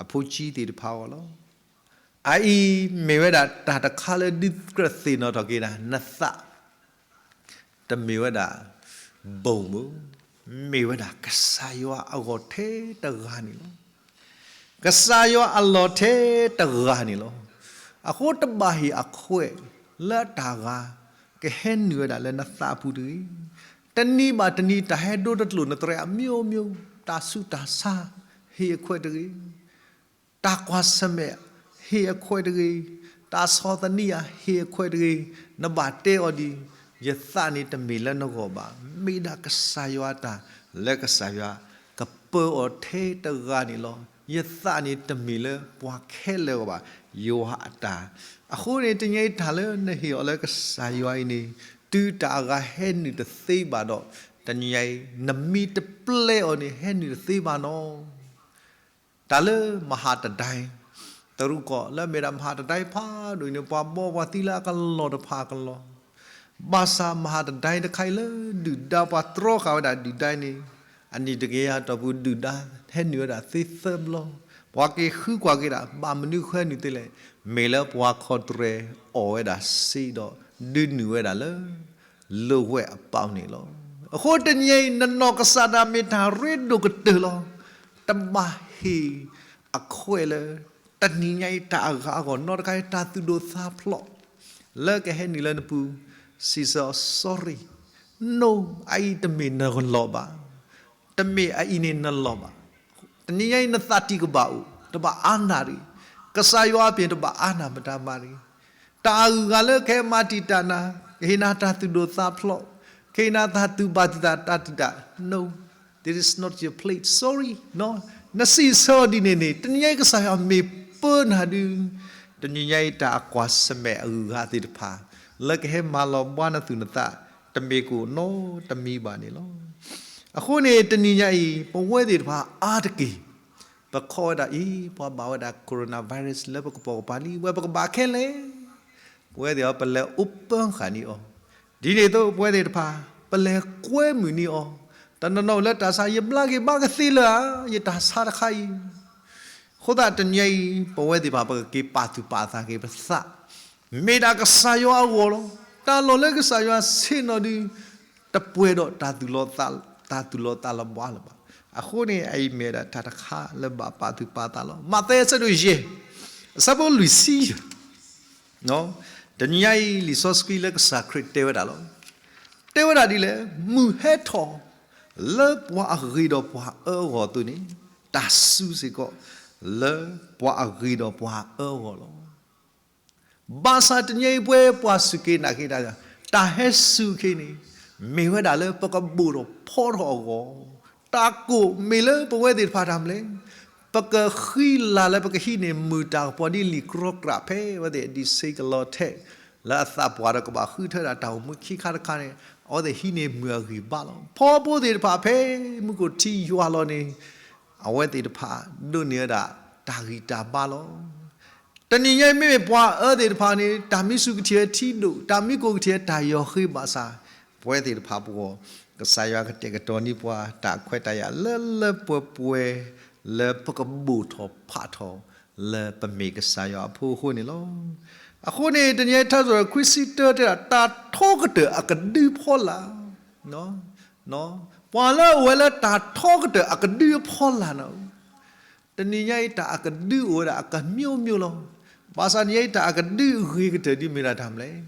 အဖိကၠံသ့ၣ်တဖၣ်အဂီၢ်လီၤ. အအံၤမ့ၢ်ဝဲဒၣ်တၢ်တခါလၢဒုးကြၢးသ့ၣ်နီၣ်ထီၣ်က့ၤဒၣ် နသး တမ့ၢ်ဝဲဒၣ် ဘီၣ်မုၢ်, မ့ၢ်ဝဲဒၣ်ကစၢ်ယွၤအဂီၢ်ထဲတဂၤန့ၣ်လီၤ. ကစၢ်ယွၤအလီၢ်ထဲတဂၤန့ၣ်လီၤ. အဃိတဘၣ်ဟ့ၣ်အခွဲးလၢတၢ်ဂၤ ကဟဲနုာ်ဝဲဒၣ်လၢနသးအပူၤတဂ့ၤ. တနံၤဘၣ်တနံၤ တၢ်ဟဲဒိတကျိာ်နသရဲအမျိုးမျိုး, တၢ်ဆူးတၢ်ဆါ ဟ့ၣ်အခွဲးတဂ့ၤ. တၢ်ကွၢ်ဆၢၣ်မဲာ် ဟ့ၣ်အခွဲးတဂ့ၤ, တၢ်ဆီၣ်သနံးဧါ ဟ့ၣ်အခွဲးတဂ့ၤ, နဘၣ်တဲအီၤဒ် ယသးန့ၣ်တမ့ၢ်လၢနဂီၢ်ဘၣ်, မ့ၢ်ဒၣ်ကစၢ်ယွၤအတၢ်လၢကစၢ်ယွၤကပၢအီၤထဲတဂၤန့ၣ်လီၤ. ယသးန့ၣ်တမ့ၢ်လၢပှၤခဲလၢာ်အဂီၢ်ဘၣ်, ယွၤအတၢ်. အဃိန့ၣ် တနံၤအံၤတၢ်လၢနဟ့ၣ်အီၤလၢကစၢ်ယွၤအံၤန့ၣ် တုၤတၢ်အဂၤဟဲနုာ်တသ့ဘၣ်ဒီး တနံၤအံၤ နမံတပျဲအီၤန့ၣ် ဟဲနုာ်တသ့ဘၣ်နီၤ. တၢ်လၢမဟါတဒၢ် တရူးကီၢ်လၢအမ့ၢ်ဒၣ်မဟါတဒၢ်ဖးဒိၣ်အံၤန့ၣ် ပှၤဘီပှၤသံလၢအကလီၢ်တဖၣ်အကလီၢ်, ဘၣ်ဆၣ်မဟါတဒၢ်တခါအံၤလၢဒုၣ်ဒါပှၤတြီဃာ်ဝဲဒၣ်ဒုၣ်ဒါန့ၣ် အနံၣ်တကယၤအတီၢ်ပူၤဒုၣ်ဒါဟဲနုာ်ဝဲဒၣ်သ့သၢဘျီ, ပှၤက့ၤဃုကွၢ်က့ၤဒၣ် ဘၣ်မနုၤဃုဟဲနုာ်သ့လဲၣ်, မ့ၢ်လၢပှၤခီတြဲၤအီၣ်ဝဲဒၣ်စ့ဒီး ဒုးနုာ်ဝဲဒၣ်လၢ လိာ်ဝဲအပီၣ်န့ၣ်လီၤ. အဃိတနံၤအံၤ နနီၢ်ကစၢ်ဒၣ်မ့ၢ်တၢ်ရ့ဒိၣ်ကတၢၢ်လီၤ. တဘၣ်ဟ့ၣ်အခွဲးလၢ တနံၤညါအံၤတၢ်အဂၤအဂီၢ် နီတခါအံၤတၢ်သူၣ်ဒိၣ်သးဖျိး လၢကဟဲနုာ်လၢနပူၤ စံးဆၢအီၤ sorry, no, အအံၤတမ့ၢ်နလီၢ်ဘၣ်. တမ့ၢ်အအံၤန့ၣ်နလီၢ်ဘၣ်. တနံၤညါအံၤနသးတံၢ်ကဘၣ်အိၣ်, တဘၣ်အါနၢ်တဂ့ၤ. ကစၢ်ယွၤအပၢ်တဘၣ်အါနၢ်မတၤမၤတဂ့ၤ. တၢ်အဂၤလၢကဟဲမၤတံာ်တာ်နၤ, ကဟ့ၣ်နၤတၢ်သူၣ်ဒိၣ်သးဖျိး, ကဟ့ၣ်နၤတၢ်သူၣ်ဘၣ်တံာ်တာ်တၢ်တံာ်တာ်, no, this is not your plate, sorry, no. နစံးဆၢအီၤဒ်န့ၣ်န့ၣ် တနံၤညါအံၤကစၢ်ယွၤမ့ၢ်ပၢနၤဒုး တနံၤညါအံၤတၢ်အကွၢ်ဆၢၣ်မဲာ်အဂုၤအဂၤသ့ၣ်တဖၣ် လၢကဟဲမၤလီၤဘှါနသူၣ်နသး တမ့ၢ်ကအိၣ်နီတမံၤဘၣ်န့ၣ်လီၤ. အဃိန့ၣ် တနံၤညါအံၤ ပဝဲသ့ၣ်တဖၣ်အါတက့ၢ် ပခိးဝဲဒၣ်အံၤ ပှၤဘၣ်ဝဲဒၣ် coronavirus လၢပကပိာ်ကပၤလံ ဝဲပကဘၣ်ခဲလၢာ် ပဝဲသ့ၣ်အီၤ ပလဲၤ open ဃာ်န့ၢ်အီၤ, ဒ်န့ၣ်အသိး ပဝဲသ့ၣ်တဖၣ် ပလဲၤကွဲမုာ်န့ၢ်အီၤ, တနီၤနီၤအိၣ်လၢတၢ်ဆါ ယဘျါက့ၤဘၣ်ကသ့လၢၤဧါ ယတၢ်ဆါတခါအံၤ အဃိသတးတနံၤအံၤ ပဝဲသ့ၣ်တဖၣ် ပကက့ၤပာ်သူၣ်ပာ်သးက့ၤပသး, မ့ၢ်ဒၣ်ကစၢ်ယွၤအဂီၢ်လီၤ. တၢ်လီၢ်လၢကစၢ်ယွၤဆ့ၣ်နီၤဒုး တပှဲၤဒီးတၢ်သူၣ်လီၤသးလီဘှါလၢၤဘၣ်. အဃိန့ၣ် အအံၤမ့ၢ်ဒၣ်တၢ်တခါလၢဘၣ်ပာ်သူၣ်ပာ်သးလီၤ. မးသဲအဆၢဒိၣ်ယဲၢ် အဆၢဖိလွံၢ်ဆံယဲၢ် တနံၤညါအံၤ လံာ်စီဆှံလၢကစၢ်ခရံာ်တဲဝဲဒၣ်လီၤ. တဲဝဲဒၣ်ဒ်လဲၣ်, မုၢ်ဟဲထီၣ် လၢပှၤအဂ့ၤဒီးပှၤအၢအဂီၢ်အသိးန့ၣ်, တၢ်စူၤစ့ၢ်ကီး လၢပှၤအဂ့ၤဒီးပှၤအၢအဂီၢ်လီၤ. ဘၣ်ဆၣ်တနံၤအံၤပဝဲပှၤစူၢ်က့ၤနာ်က့ၤတၢ်, တၢ်ဟဲစူၤခ့န့ၣ် မ့ၢ်ဝဲဒၣ်လၢပကဘိၣ်ထီၣ်ဖီထီၣ်အဂီၢ်, တၢ်ကိၢ်မ့ၢ်လၢပဝဲသ့ၣ်တဖၣ်တၢ်မနုၤလဲၣ်, ပကဃံလၤလၢပကဟံးန့ၢ်မုၢ်တၢ်ကပီၤဒ်လံာ်ကြီကြးဖဲ အဝဲသ့ၣ်အဒံးဆှံကလီထဲ လၢအသးပှၢ်ဒီးကဘၣ်ဃုထၢဒၣ်တၢ်အိၣ်မူခံခါတခါန့ၣ် အဝဲသ့ၣ်ဟံးန့ၢ်မုၢ်အဂံၢ်ဘါလီၤ. ဖီဖိသ့ၣ်တဖၣ်ဖဲမူခိၣ်ထံယွၤလီၤန့ၣ် အဝဲသ့ၣ်တဖၣ်ဒိးန့ၢ်ဝဲဒၣ်တၢ်ဂံၢ်တၢ်ဘါလီၤ. တနံၤညါအံၤမ့မ့ၢ်ပှၤအၢသ့ၣ်တဖၣ်န့ၣ် တၢ်မံဆူၣ်ကထံၣ်ဝဲထံဒိၣ်, တၢ်မံကိၢ်ကထံၣ်ဝဲတၢ်ယီၤဃ့ဘၣ်ဆၣ်, ပဝဲသ့ၣ်တဖၣ်ပဂီၢ် ကစၢ်ယွၤကတဲာ်ကတီၤန့ၢ်ပှၤ တၢ်ခွဲးတၢ်ယာ်လၢလၢပှဲၤပှဲၤ လၢပကဘိၣ်ထီၣ်ဖးထီၣ် လၢပမ့ၢ်ကစၢ်ယွၤအဖိအဃိန့ၣ်လီၤ. အဃိန့ၣ် တနံၤညါအံၤထါစံးပတြၢၤခွံဆံတၢတဲဒၣ် တၢ်ထီကတၢၢ်အကဒုအဖီလာ် ပှၤလၢအအိၣ်ဝဲလၢတၢ်ထီကတၢၢ်အကဒုအဖီလာ်န့ၣ် တနံၤညါအံၤတၢ်အကဒုအိၣ်ဝဲဒၣ်အကမျိုးမျိုးလီၤ. ဘၣ်ဆၣ်တနံၤညါအံၤတၢ်အကဒုအဂ့ၤကတၢၢ်ဒ်မ့ၢ်ဒၣ်တၢ်မနုၤလဲၣ်,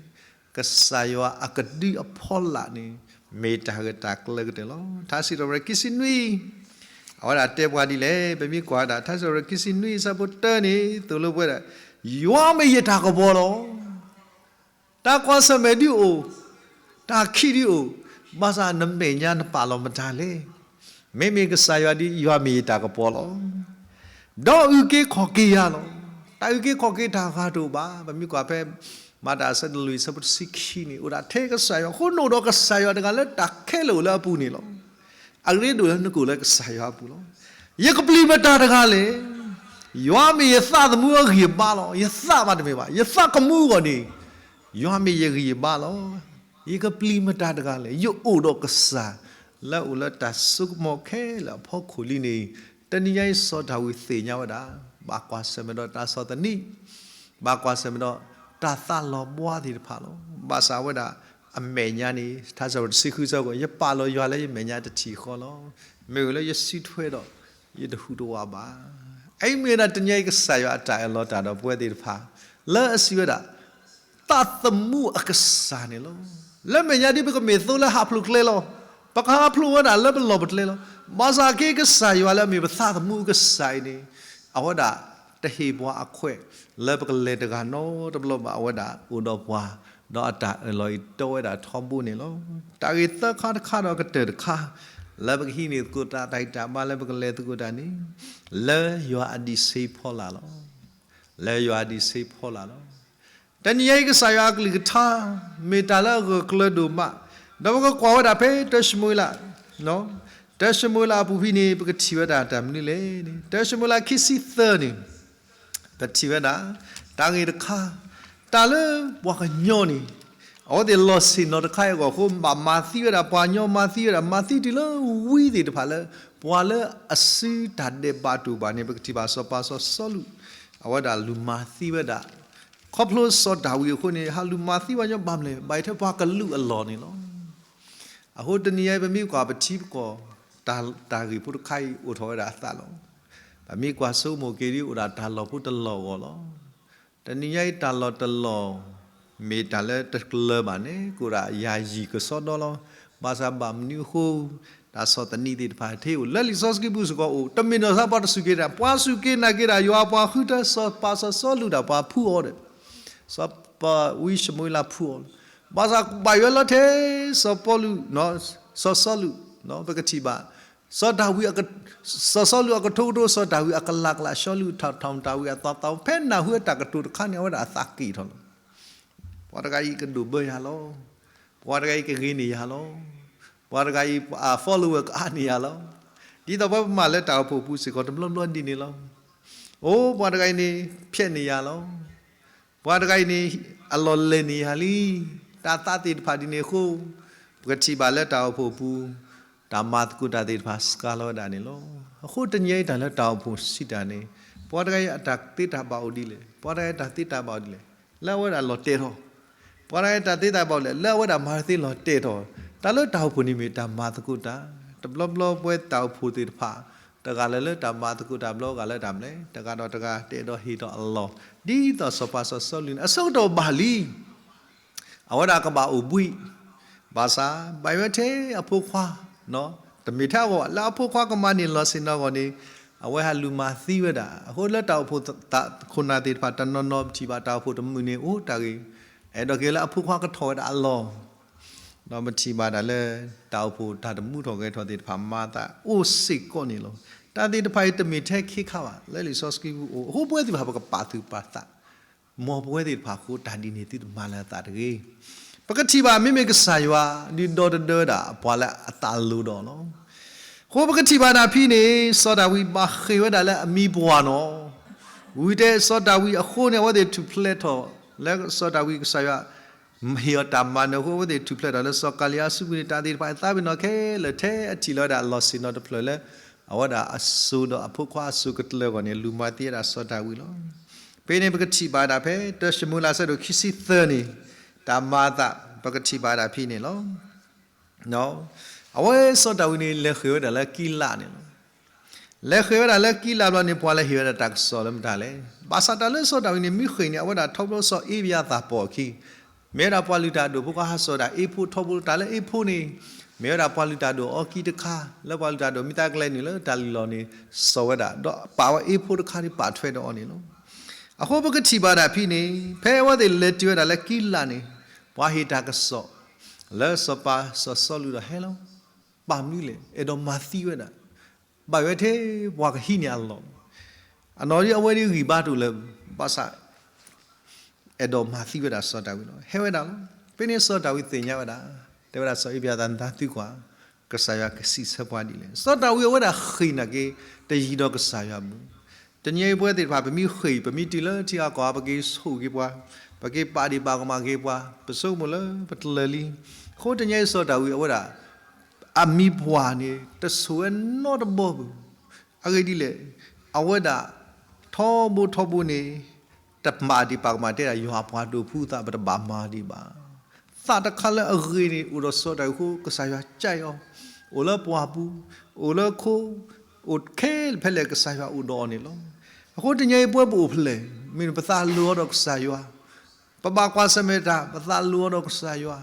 ကစၢ်ယွၤအကဒုအဖီလာ်န့ၣ် မ့ၢ်တၢ်ဂ့ၢ်တၢ်ကျၢၤကတၢၢ်လီၤ. ထါစံးထီၣ်ပတြၢၤခံဆံနွံ အဝဲဒၣ်တဲပှၤဒ်လဲၣ်, ပမ့ၢ်ကွၢ်ဝဲဒၣ် ထါစံးထီၣ်ပတြၢၤခံဆံနွံ အဆၢဖိတၢန့ၣ် သိၣ်လိပဝဲဒၣ်, ယွၤမ့ၢ်ယတၢ်ကပီၤလီၤ. တၢ်ကွၢ်ဆၢၣ်မဲာ်ဒုအိၣ်, တၢ်ခံးဒုအိၣ်, ဘၣ်ဆၣ်နမဲာ်ညါနပာ်လီၤမတၤလဲၣ်. မ့မ့ၢ်ကစၢ်ယွၤဒ်ယွၤမ့ၢ်ယတၢ်ကပီၤလီၤ. ဒီးအုၣ်က့ၤခီၣ်က့ၤယၤလီၤ. တၢ်အုၣ်က့ၤခီၣ်က့ၤတၢ်အဂၤတအိၣ်ဘၣ်. ပမ့ၢ်ကွၢ်ဖဲ မၤတၢ်အဆၢဒိၣ်လွံၢ် အဆၢဖိတဆံခံန့ၣ် အိၣ်ဒၣ်ထဲကစၢ်ယွၤ, အဃိနအိၣ်ဒီးကစၢ်ယွၤတဂၤလၢတၢ်ခဲလၢာ်အိၣ်လၢအပူၤန့ၣ်လီၤ. အရ့ဒိၣ်လၢနကအိၣ်လၢကစၢ်ယွၤအပူၤလီၤ. ယကပျံၤမတၤတဂၤလဲၣ်. ယွၤမ့ၢ်ယသးသမူအဂံၢ်အဘါလီၤ. ယသးဘၣ်တမ့ၢ်ဘၣ်. ယသးကမူအဂီၢ်န့ၣ် ယွၤမ့ၢ်ယဂံၢ်ယဘါလီၤ. ယကပျံၤမတၤတဂၤလဲၣ်. ယအိၣ်ဒီးကစၢ် လၢအအိၣ်လၢတၢ်စိကမီၤခဲလၢာ်အဖီခိၣ်လံန့ၣ်, တနံၤညါအံၤစီၤဒၤဝံးသ့ၣ်ညါဝဲဒၣ် ဘၣ်ကွၢ်ဆၢၣ်မဲာ်ဒီးတၢ်ဆီၣ်သနံး, ဘၣ်ကွၢ်ဆၢၣ်မဲာ်ဒီးတၢ်သးလီၤဘှါသ့ၣ်တဖၣ်လီၤ. ဘၣ်ဆၣ်ဝဲဒၣ် အမဲာ်ညါန့ၣ် ထါစံးထီၣ်ပတြၢၤတဆံဃု အဆၢဖိ ယပာ်လီၤယွၤလၢယမဲာ်ညါတထံၣ်ဃီလီၤ. မ့ၢ်ဝံၤလၢယစုထွဲဒီး ယတဟူးတဝးဘၣ်. အအံၤမ့ၢ်ဝဲဒၣ်တနံၤအံၤကစၢ်ယွၤအတၢ်အၢၣ်လီၤတၢ်ဒီးပဝဲသ့ၣ်တဖၣ် လၢအစံးဝဲဒၣ် သးသမူအကစၢ်န့ၣ်လီၤ. လၢမဲာ်ညါဒ်ပကမ့ၢ်သိလၢဟးဖျိးကျဲလီၤ. ပကဟးဖျိးဝဲဒၣ်လၢပလီၢ်ပကျဲလီၤ. ဘၣ်ဆၣ်က့ၤကစၢ်ယွၤလၢအမ့ၢ်ပသးသမူအကစၢ်အံၤန့ၣ် အဝဲဒၣ်တဟ့ၣ်ပှၤအခွဲး လၢပကလဲၤတဂၤနီတဘျီဘၣ်. အဝဲဒၣ်အိၣ်ဒီးပှၤ ဒီးအတၢ်အၢၣ်လီၤအံၤတီဝဲဒၣ်ထီဘိန့ၣ်လီၤ. တၢ်ဂ့ၢ်သၢခါတခါဒီးကတၢၢ်တခါ လၢပကဟံးန့ၢ်သကိးတၢ် တၢ်ဂံၢ်တၢ်ဘါလၢပကလဲၤသကိးတၢ်န့ၣ် လၢယွၤအဒံးဆှံဖီလာ်လီၤ. လၢယွၤအဒံးဆှံဖီလာ်လီၤ. တနံၤညါအံၤကစၢ်ယွၤအကလုၢ်ကထါ မ့ၢ်တၢ်လၢအဂၢၢ်ကျၢၤဒိၣ်မး, ဒီးပကကွၢ်ဝဲဒၣ်ဖဲတၢၡမူၤအ့လး တၢၡမူၤအ့လးအပူၤဖဲန့ၣ် ပကထံၣ်ဝဲဒၣ်တၢ်မနုၤလဲၣ်န့ၣ် တၢၡမူၤအ့လးခံဆံသၢန့ၣ် ပထံၣ်ဝဲဒၣ် တၢ်ဂ့ၢ်တခါ, တၢ်လၢပှၤကညီန့ၣ် အဝဲသ့ၣ်လီၤဆ့ၣ်နီၤတခါအံၤအဂီၢ်အဃိ ဘၣ်မၤသံဝဲဒၣ်ပှၤကညီ မၤသံဝဲဒၣ် မၤသံတုၤလၢဝံသ့ၣ်တဖၣ်လၢ ပှၤလၢအစုတၢ်ဒဲးဘးတအိၣ်ဘၣ်န့ၣ် ပကထံၣ်ဘၣ်စီၤပၤစီၤစီလူး အဝဲဒၣ်လူၤမၤသံဝဲဒၣ် ခီဖျိစီၤဒၤဝံးအဃိန့ၣ် ဟးလူၤမၤသံပှၤကညီဘၣ်မနုၤလဲၣ် ဘၣ်ယိၣ်ထဲပှၤကလုာ်အလီၢ်န့ၣ်လီၤ. အဃိတနံၤညါအံၤပမ့ၢ်ကွၢ်ပထံပကီၢ် တၢ်ဂ့ၢ်ဖိတခါအံၤအိၣ်ထီၣ်ဝဲဒၣ်အသးလီၤ. ပမ့ၢ်ကွၢ်ဆိကမိၣ်က့ၤဒ်အိၣ်ဒၣ်တၢ်လီၢ်ဖိတလီၢ်အဂီၢ်လီၤ. တနံၤညါအံၤတၢ်လီၢ်တလီၢ် မ့ၢ်တၢ်လၢတကျၢၤဘၣ်န့ၣ် ကအိၣ်ဒၣ်ယၤယံာ်ကစီဒီလီၤ. ဘၣ်ဆၣ်ဘၣ်မနုၤအဃိ တၢ်ဆီၣ်သနံးသ့ၣ်တဖၣ်ထဲအိၣ် လၢလံာ်စီဆှံပူၤစ့ၢ်ကီးအိၣ် တမ့ၢ်နီၢ်စါပှၤတစူၢ်က့ၤနာ် ပှၤစူၢ်က့ၤနာ်က့ၤဒၣ်ယွၤ ပှၤဃုထၢစီၤပၤစီၤစီလူးဒၣ်ပှၤဖှူအီၤဒီး စီၤပၤဝံၡမူၤအ့လးဖှူအီၤလီၤ. ဘၣ်ဆၣ်ဘၣ်ယွၤလီၤထဲ စီၤပီလူး စီၤစီလူး ပကထံၣ်ဘၣ် စီၤဒၤဝံး စီၤစီလူးအကထိကထိ စီၤဒၤဝံးအကလးကလး စီလူးထီၣ်ထီၣ်ဒၤဝံးအသီသီ ဖဲနၢ်ဟူအတၢ်ကတိၤတခါန့ၣ် အဝဲဒၣ်အသးက့ၤထီၣ်လီၤ. ပှၤတဂၤအံၤကဒိၣ်ဘၢယၤလီၤ. ပှၤတဂၤအံၤကဂ့ၤန့ၢ်ယၤလီၤ. ပှၤတဂၤအံၤ follower ကအါန့ၢ်ယၤလီၤ. ဒ်သိးပဝဲပမၤလၢတၢ်အိၣ်ဖှိၣ်ပူၤစ့ၢ်ကီးတဘျီဘျီဒ်န့ၣ်လီၤ. အိၣ် ပှၤတဂၤအံၤန့ၣ် ဖျဲးန့ၢ်ယၤလီၤ. ပှၤတဂၤအံၤန့ၣ် အလီၢ်လဲၢ်န့ၢ်ယၤလံ. တၢ်သးသ့ၣ်တဖၣ်ဒ်န့ၣ်အဃိ ပကထံၣ်ဘၣ်လၢတၢ်အိၣ်ဖှိၣ်ပူၤ တၢ်မၤသကိးတၢ်သ့ၣ်တဖၣ်စှၤလီၤဝဲဒၣ်န့ၣ်လီၤ. အဃိတနံၤညါအံၤတၢ်လၢတၢ်အိၣ်ဖှိၣ်စံးတၢ်န့ၣ် ပှၤတဂၤအံၤအတၢ်သ့တၢ်ဘၣ်အိၣ်ဒ်လဲၣ်, ပှၤတဂၤအံၤတၢ်သ့တၢ်ဘၣ်အိၣ်ဒ်လဲၣ်, လၢအဝဲဒၣ်လီၤတဲာ်ထီၣ်, ပှၤတဂၤအံၤတၢ်သ့တၢ်ဘၣ်အိၣ်ဒ်လဲၣ်, လၢအဝဲဒၣ်မၤသ့လီၤတဲာ်ထီၣ်, တၢ်လၢတၢ်အိၣ်ဖှိၣ်န့ၣ်မ့ၢ်တၢ်မၤသကိးတၢ်, တဘျီဘျီပဝဲတၢ်အိၣ်ဖှိၣ်သ့ၣ်တဖၣ် တဂၤလၢ်လၢတၢ်မၤသကိးတၢ်ဘျီဂၤလၢတၢ်မနုၤလဲၣ်, တဂၤဒီးတဂၤတအဲၣ်ဒိးဟ့ၣ်ထီၣ်အလီၢ်, ဒ်သိးစီၤပၤစီၤစီလူးန့ၣ် အဆၢကတီၢ်ဘၣ်လံ အဝဲဒၣ်ကဘၣ်အိၣ်ဘှံး, ဘၣ်ဆၣ် ဘၣ်ယွၤထဲအဖိခွါ, တမ့ၢ်ထဲအဂီၢ်ဘၣ် လၢအဖိခွါကမၤန့ၢ်လီၤဆ့ၣ်နီၤအဂီၢ်န့ၣ် အဝဲဟးလူၤမၤသံဝဲဒၣ်, အဃိလၢတၢ်အိၣ်ဖှိၣ်ခိၣ်နၢ်သ့ၣ်တဖၣ် တနီၤနီၤပထံၣ်ဘၣ်တၢ်အိၣ်ဖှိၣ်တမုာ်န့ၣ်အိၣ်တၢ်ဂ့ၤ, အဲၣ်ဒိးက့ၤလၢအဖိခွါကထီၣ်ဝဲဒၣ်အလီၢ် ဒီးပထံၣ်ဘၣ်ဒၣ်လၢ တၢ်အိၣ်ဖှိၣ်တၢ်တမူထီၣ်ဂဲၤထီၣ်သ့ၣ်တဖၣ်မၤသးအိၣ်စ့ၢ်ကီးန့ၣ်လီၤ. တၢ်သ့ၣ်တဖၣ်အံၤတမ့ၢ်ထဲခ့ခါဘၣ် လၢလံာ်စီဆှံပူၤအိၣ်, အဃိပဝဲသ့ၣ်တဖၣ်ပကပာ်သူၣ်ပာ်သး, မ်ပဝဲသ့ၣ်တဖၣ်အဃိတၢ်ဒ်န့ၣ်သုတမၤလၢအသးတဂ့ၤ. ပကထံၣ်ဘၣ်မ့မ့ၢ်ကစၢ်ယွၤ ဒုးဒီတဒၢဒၣ်ပှၤလၢအသးလိၤဒီးလီၤ. အဃိပကထံၣ်ဘၣ်ဒၣ်ဖဲန့ၣ် စီၤဒၤဝံးဘၣ်ဃ့ၢ်ဝဲဒၣ်လၢအမံၤပှၢ်နီၤ, ဝံၤတဲစီၤဒၤဝံးအဃိန့ၣ် အဝဲသ့ၣ်ထူၣ်ဖျဲးထီၣ် လၢစီၤဒၤဝံးကစၢ်ယွၤ ဟ့ၣ်အီၤတၢ်မၤနၢၤအဃိ အဝဲသ့ၣ်ထူၣ်ဖျဲးထီၣ်လၢစီၤကၤလံယါအစုပူၤန့ၣ် တၢ်သ့ၣ်တဖၣ်အသးပ့ၤနီၣ်ခဲလၢာ်ထဲအထံၣ်လီၤဝဲဒၣ်အလီၢ်ဆ့ၣ်နီၤတဖျၢၣ်လၢ အဝဲဒၣ်အစိၤဒီးအဖိခွါအစိၤကတၢၢ်အဂီၢ်န့ၣ် လူၤမၤသံဝဲဒၣ်စီၤဒၤဝံးလီၤ. ဖဲန့ၣ်ပကထံၣ်ဘၣ်ဒၣ်ဖဲတၢၡမူၤအ့လးအဆၢဒိၣ်ခံဆံသၢန့ၣ် တၢ်မၤအသး ပကထံၣ်ဘၣ်ဒၣ်ဖဲန့ၣ်လီၤ. အဝဲစီၤဒၤဝံးန့ၣ် လဲၤဃ့ၢ်ဝဲဒၣ်လၢကံလးဒ်န့ၣ်လီၤ. လဲၤဃ့ၢ်ဝဲဒၣ်လၢကံလးဘျီန့ၣ် ပှၤလဲၤဟ့ၣ်ဝဲဒၣ်တၢ်ကစီၣ်လၢမတၤလဲၣ်. ဘၣ်ဆၣ်တၢ်လၢစီၤဒၤဝံးန့ၣ် မ့ၢ်ဃ့ၢ်န့ၣ် အဝဲဒၣ်ထီဘိလၢစီၤအ့ဘယၤသၣ်ပိာ်အခံ, မ့ၢ်ဝဲဒၣ်ပှၤလုၢ်တၢ်ဒိၣ်ဖိခွါဟးစိာ်ဒၣ်အ့ဖိထီဘိ တၢ်လၢအ့ဖိန့ၣ် မ့ၢ်ဝဲဒၣ်ပှၤလုၢ်တၢ်ဒိၣ်အီကံတခါ လၢပှၤလုၢ်တၢ်ဒိၣ်မ့ၢ်သးကလဲၤနုာ်လၢတၢ်လုၢ်လီၢ်န့ၣ် စိာ်ဝဲဒၣ် ဒီးပာ်ဝဲအ့ဖိတခါန့ၣ် ပာ်ထွဲဒီးအီၤန့ၣ်လီၤ. အဃိပကထံၣ်ဘၣ်ဒၣ်ဖဲန့ၣ် ဖဲအဝဲသ့ၣ်လဲၤတုၤဝဲဒၣ်လၢကံလးန့ၣ် ပှၤဟ့ၣ်တၢ်ကစီၣ် လၢစီၤပၤစီၤစီလူးဒီးဟဲလီၤ. ဘၣ်မနုၤလဲၣ် အဲၣ်ဒိးမၤသံဝဲဒၣ်, ဘၣ်ဝဲထဲပှၤကဟံးန့ၢ်အလီၢ်, အနီၢ်ဒ်အဝဲဒၣ်ဂံၢ်ဘါတအိၣ်လၢၤ ဘၣ်ဆၣ် အဲၣ်ဒိးမၤသံဝဲဒၣ်စီၤဒၤဝံးလီၤ. ဟဲဝဲဒၣ်လီၤ. ဖဲန့ၣ်စီၤဒၤဝံးသ့ၣ်ညါဝဲဒၣ်, တဲဝဲဒၣ်စီၤအ့ဘယၤသၣ် နသးသံကွၢ်, ကစၢ်ယွၤကစံးဆၢပှၤဒ်လဲၣ်. စီၤဒၤဝံးအဝဲဒၣ်ဃ့ၢ်နာ်က့ၤ တယံၤဒီးကစၢ်ယွၤဘၣ်. တနံၤအံၤပဝဲသ့ၣ်တဖၣ် ပမ့ၢ်ဃ့ၢ် ပမ့ၢ်တုၤလၢထံဂၤကီၢ်ဂၤ ပက့ၤဆိၣ်ဂ့ၤပှၤ, ပက့ၤပာ်ဒံးပာ်ကမၣ်က့ၤပှၤ, ပဆိကမိၣ်လၢပတလၢာ်လံ. အဃိတနံၤအံၤစီၤဒၤဝံးအဝဲဒၣ် အမံၤပှၢ်န့ၣ် တဆိၣ်ဝဲနီတဘီဘၣ်. အဂ့ၢ်ဒ်လဲၣ်, အဝဲဒၣ် ထီဘိထီဘိန့ၣ် တပာ်ဒံးပာ်ကမၣ်တဲဒၣ် ယွၤအပှၤဒိးဖှူသး ပတဘၣ်မၤဒံးဘၣ်. သးတခါလၢအဂ့ၤန့ၣ် အိၣ်ဒီးစီၤဒၤဝံးအဃိ ကစၢ်ယွၤကအီၤ, အိၣ်လၢပှၢ်ပူၤ, အိၣ်လၢခိ, အိၣ်ခဲလၢာ်ဖဲလဲၣ်ကစၢ်ယွၤအိၣ်ဒီးအီၤန့ၣ်လီၤ. အဃိတနံၤအံၤပဝဲပအိၣ်ဖဲလဲၣ်, မ့ၢ်ပသးလိၤအီၤဒီးကစၢ်ယွၤ ပဘၣ်ကွၢ်ဆၢၣ်မဲာ်တၢ် ပသးလိၤအီၤဒီးကစၢ်ယွၤ,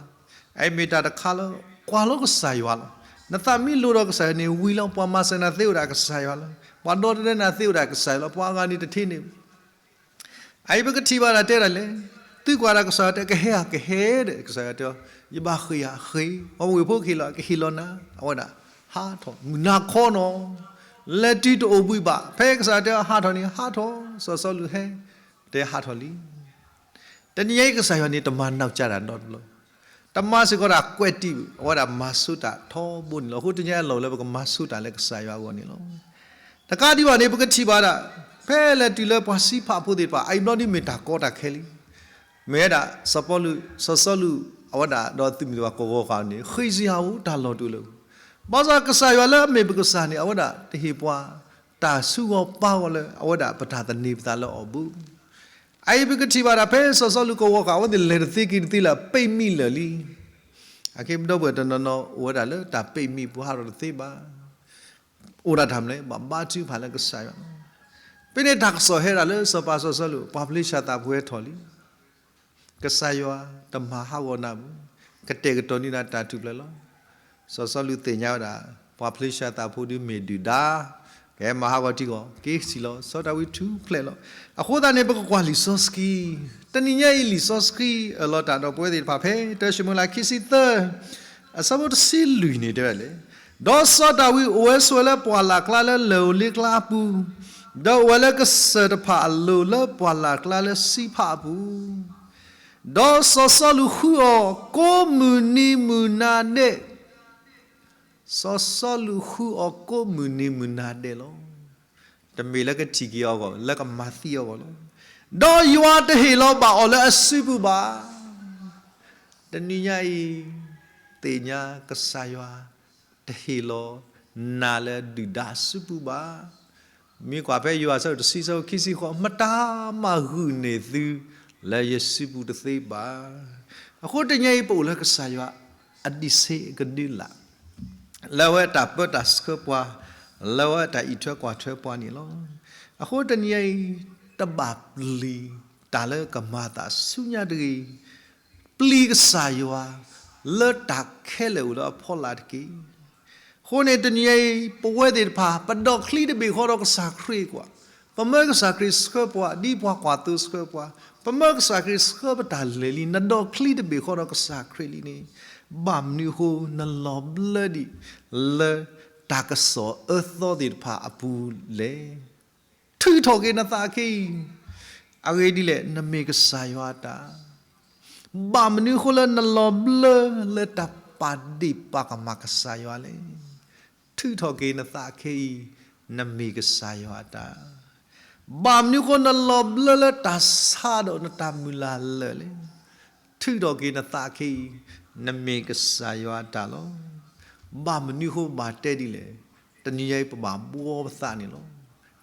အအံၤမ့ၢ်တၢ်တခါလၢ ကွၢ်လီၤကစၢ်ယွၤလီၤ. နသးမ့ၢ်လိၤဒီးကစၢ်ယွၤန့ၣ် ဝံၤလီၤ ပှၤမၤစၢၤနၤသ့အိၣ်ဒၣ်ကစၢ်ယွၤလီၤ. ပှၤဒီသဒၢနၤသ့အိၣ်ဒၣ်ကစၢ်ယွၤလီၤ. ပှၤအဂၤန့ၣ်တထံၣ်န့ၣ် အအံၤပကထံၣ်ဘၣ်ဒၣ်တဲဒၣ်လဲၣ်, သုကွၢ်ဒၣ်ကစၢ်ယွၤတဲ ကဟဲဧါ ကဟဲဒီး ကစၢ်ယွၤတဲ ယဘၣ်ဃ့ၢ်ဧါ ဃ့ၢ်, အဝဲၢ်ဖိကဟ့ၣ်လီၤ ကဟ့ၣ်လီၤနၤ, အဝဲဒၣ် ဟးထီၣ် မုၢ်နၤခီနီၤ, လဲၤတုၤတအိၣ်ဘှံးဘၣ်, ဖဲကစၢ်ယွၤတဲဟးထီၣ်န့ၣ် ဟးထီၣ်, စီၤစီလူးဟဲ, တဲဟးထီၣ်လံ. တနံၤညါအံၤကစၢ်ယွၤန့ၣ် တမၤနီၢ်ကစၢ်ဒၣ်နီတဘျီ, တမၤစ့ၢ်ကီးဒၣ်ကွဲးတံၢ်, အဝဲဒၣ်မၤဆူၣ်တၢ်ထီဘိန့ၣ်လီၤ. အဃိတနံၤညါအံၤအလီၢ်လၢပကမၤဆူၣ်တၢ်လၢကစၢ်ယွၤအဂီၢ်န့ၣ်လီၤ. တကးဒံးဘၣ်န့ၣ် ပကထံၣ်ဘၣ်ဒၣ် ဖဲလဲၤတုၤလၢပှၤစံးဖးဖိသ့ၣ်တဖၣ် အအံၤဘျီဒုးမ့ၢ်တၢ်ကီတၢ်ခဲလံ. မ့ၢ်ဝဲဒၣ် စီၤပီလူး စီၤစီလူး အဝဲဒၣ်ဒီးသုးမုၢ်သ့ၣ်တဖၣ်ကိးဂီၤဃာ်န့ၣ် ဃ့ၢ်စံဟးအိၣ်တၢ်လီၢ်တအိၣ်လၢၤ. ဘၣ်ဆၣ်ကစၢ်ယွၤလၢအမ့ၢ်ပကစၢ်န့ၣ် အဝဲဒၣ်တဟ့ၣ်ပှၤ တၢ်ဆူဂီၤပာ်ဂီၤလၢ အဝဲဒၣ်ပတၢ်သန့ၤပသးလၢအီၤဘၣ်. အအံၤပကထံၣ်ဘၣ်ဒၣ်ဖဲစီၤစီလူးကိးဂီၤဃာ် အဝဲသ့ၣ်လဲၤတသ့က့ၤတသ့လၢ ပိတ်မိလၢာ်လံ. အခဲပဒီပုၢ်ဝဲၢ်တနီၤနီၤ အိၣ်ဝဲဒၣ်လၢတၢ်ပိတ်မိ ပှၤဟးထီၣ်တသ့ဘၣ်. အိၣ်ဒၣ်တၢ်မနုၤလဲၣ်, ဘၣ်ဘါထုကဖၣ်လၢကစၢ်ယွၤလီၤ. ဖဲန့ၣ်တၢ်ကစီၣ်ဟဲဒၣ်လၢစီၤပၤစီၤစီလူး ပှၤဖလ့ၡါသးဖိဟဲထီၣ်လံ. ကစၢ်ယွၤတမၤဟးဂီၤနၤဘၣ်, ကတဲာ်ကတီၤန့ၢ်နၤတၢ်ထူၣ်ဖျဲးလီၤ. စီၤစီလူးသ့ၣ်ညါဝဲဒၣ် ပှၤဖလ့ၡါသးဖိဒုးမ့ၢ်ဒုၣ်ဒါ, ကဟဲမၤဟးဂီၤထံဂီၢ်, က့ၤစံၣ်လီၤ, စီၤဒၤဝံးထူၣ်ဖျဲးလီၤ. အဃိသတးန့ၣ် ပကကွၢ်လံာ်စီဆှံ, တနံၤညါအံၤလံာ်စီဆှံအၢၣ်လီၤတၢ်ဒီးပဝဲသ့ၣ်တဖၣ်ဖဲ တၢၡမူၤအ့လး ခံဆံသၢ အဆၢဖိတဆံလွံၢ်န့ၣ်တဲဝဲဒ်လဲၣ်, ဒီးစီၤဒၤဝံးအိၣ်ဝဲဆိးဝဲလၢပှၢ်လၢ်ကျါလၢလၢၢ်ဧိၤလ့ကျါအပူၤ, ဒီးအိၣ်ဝဲလၢကစၢၢ်တဖၣ်အလိၤလၢပှၢ်လၢ်ကျါလၢစံးဖးအပူၤ, ဒီးစီၤစီလူးဃုအီၤကိးမုၢ်နံၤမုၢ်နၤဒဲး, စီၤစီလူးဃုအီၤကိးမုၢ်နံၤမုၢ်နၤဒဲးလီၤ. တမ့ၢ်လၢကထံၣ်က့ၤအီၤအဂီၢ်, လၢကမၤသံအီၤအဂီၢ်လီၤ. ဒီးယွၤတဟ့ၣ်လီၤဘၣ်အီၤလၢအစုပူၤဘၣ်. တနံၤညါအံၤ သ့ၣ်ညါကစၢ်ယွၤတဟ့ၣ်လီၤနၤလၢဒုၣ်ဒါအစုပူၤဘၣ်. မ့ၢ်ကွၢ်ဖဲယိၤဟၣ်အဆၢဒိၣ်တဆံ အဆၢဖိခံဆံဃိး, မတၤမၤဂုာ်န့ၢ်သုလၢယစုပူၤတသ့ဘၣ်. အဃိတနံၤညါအံၤ ပအိၣ်လၢကစၢ်ယွၤအဒံးဆှၣ်ကဒုလၢ် လၢအဝဲတၢ်ပၢတၢ်ဆှၢပှၤ, လၢအဝဲတၢ်အံးထွဲကွၢ်ထွဲပှၤန့ၣ်လီၤ. အဃိတနံၤညါအံၤ တဘၣ်ပျံၤတၢ်လၢကမၤသးဆူညါတဂ့ၤ, ပျံၤကစၢ်ယွၤ လၢတၢ်ခဲလၢာ်အိၣ်လၢအဖီလာ်တက့ၢ်. အဃိန့ၣ်တနံၤညါအံၤ ပဝဲသ့ၣ်တဖၣ် ပဒီးချံတဘ့ၣ်ဃီဒီးကစၢ်ခရံာ်ကွၢ်, ပမၢကစၢ်ခရံာ်ဆှၢပှၤ ဒ်ပှၤကွၢ်သိဆှၢပှၤ, ပမၢကစၢ်ခရံာ်ဆှၢပတၢ်လဲၤလံ, နဒီးချံတဘ့ၣ်ဃီဒီးကစၢ်ခရံာ်လံန့ၣ်, ဘၣ်မနုၤအဃိ နလီၤဘျၢဒံး လၢတၢ်ကစီၣ်အၢသီသ့ၣ်တဖၣ်အပူၤလဲၣ်. ထုးထီၣ်က့ၤနသးခဲအံၤ, အဂ့ၢ်ဒ်လဲၣ် နမ့ၢ်ကစၢ်ယွၤအတၢ် ဘၣ်မနုၤအဃိလၢနလီၤဘျၢလၢတၢ်ပာ်ဒ့ၣ်ပာ်ကမၣ်ကစၢ်ယွၤလဲၣ်. ထုးထီၣ်က့ၤနသးခဲအံၤ, နမ့ၢ်ကစၢ်ယွၤအတၢ်, ဘၣ်မနုၤအဃိနလီၤဘျၢလၢတၢ်ဆါဒီးနတၢ်မုၢ်လၢ်လၢာ်လဲၣ်. ထုးထီၣ်က့ၤနသးခဲအံၤ, နမ့ၢ်ကစၢ်ယွၤအတၢ်လီၤ. ဘၣ်မနုၤအဃိဘၣ်တဲဒ်လဲၣ်, တနံၤညါအံၤပဘၣ်ဘှီပသးန့ၣ်လီၤ.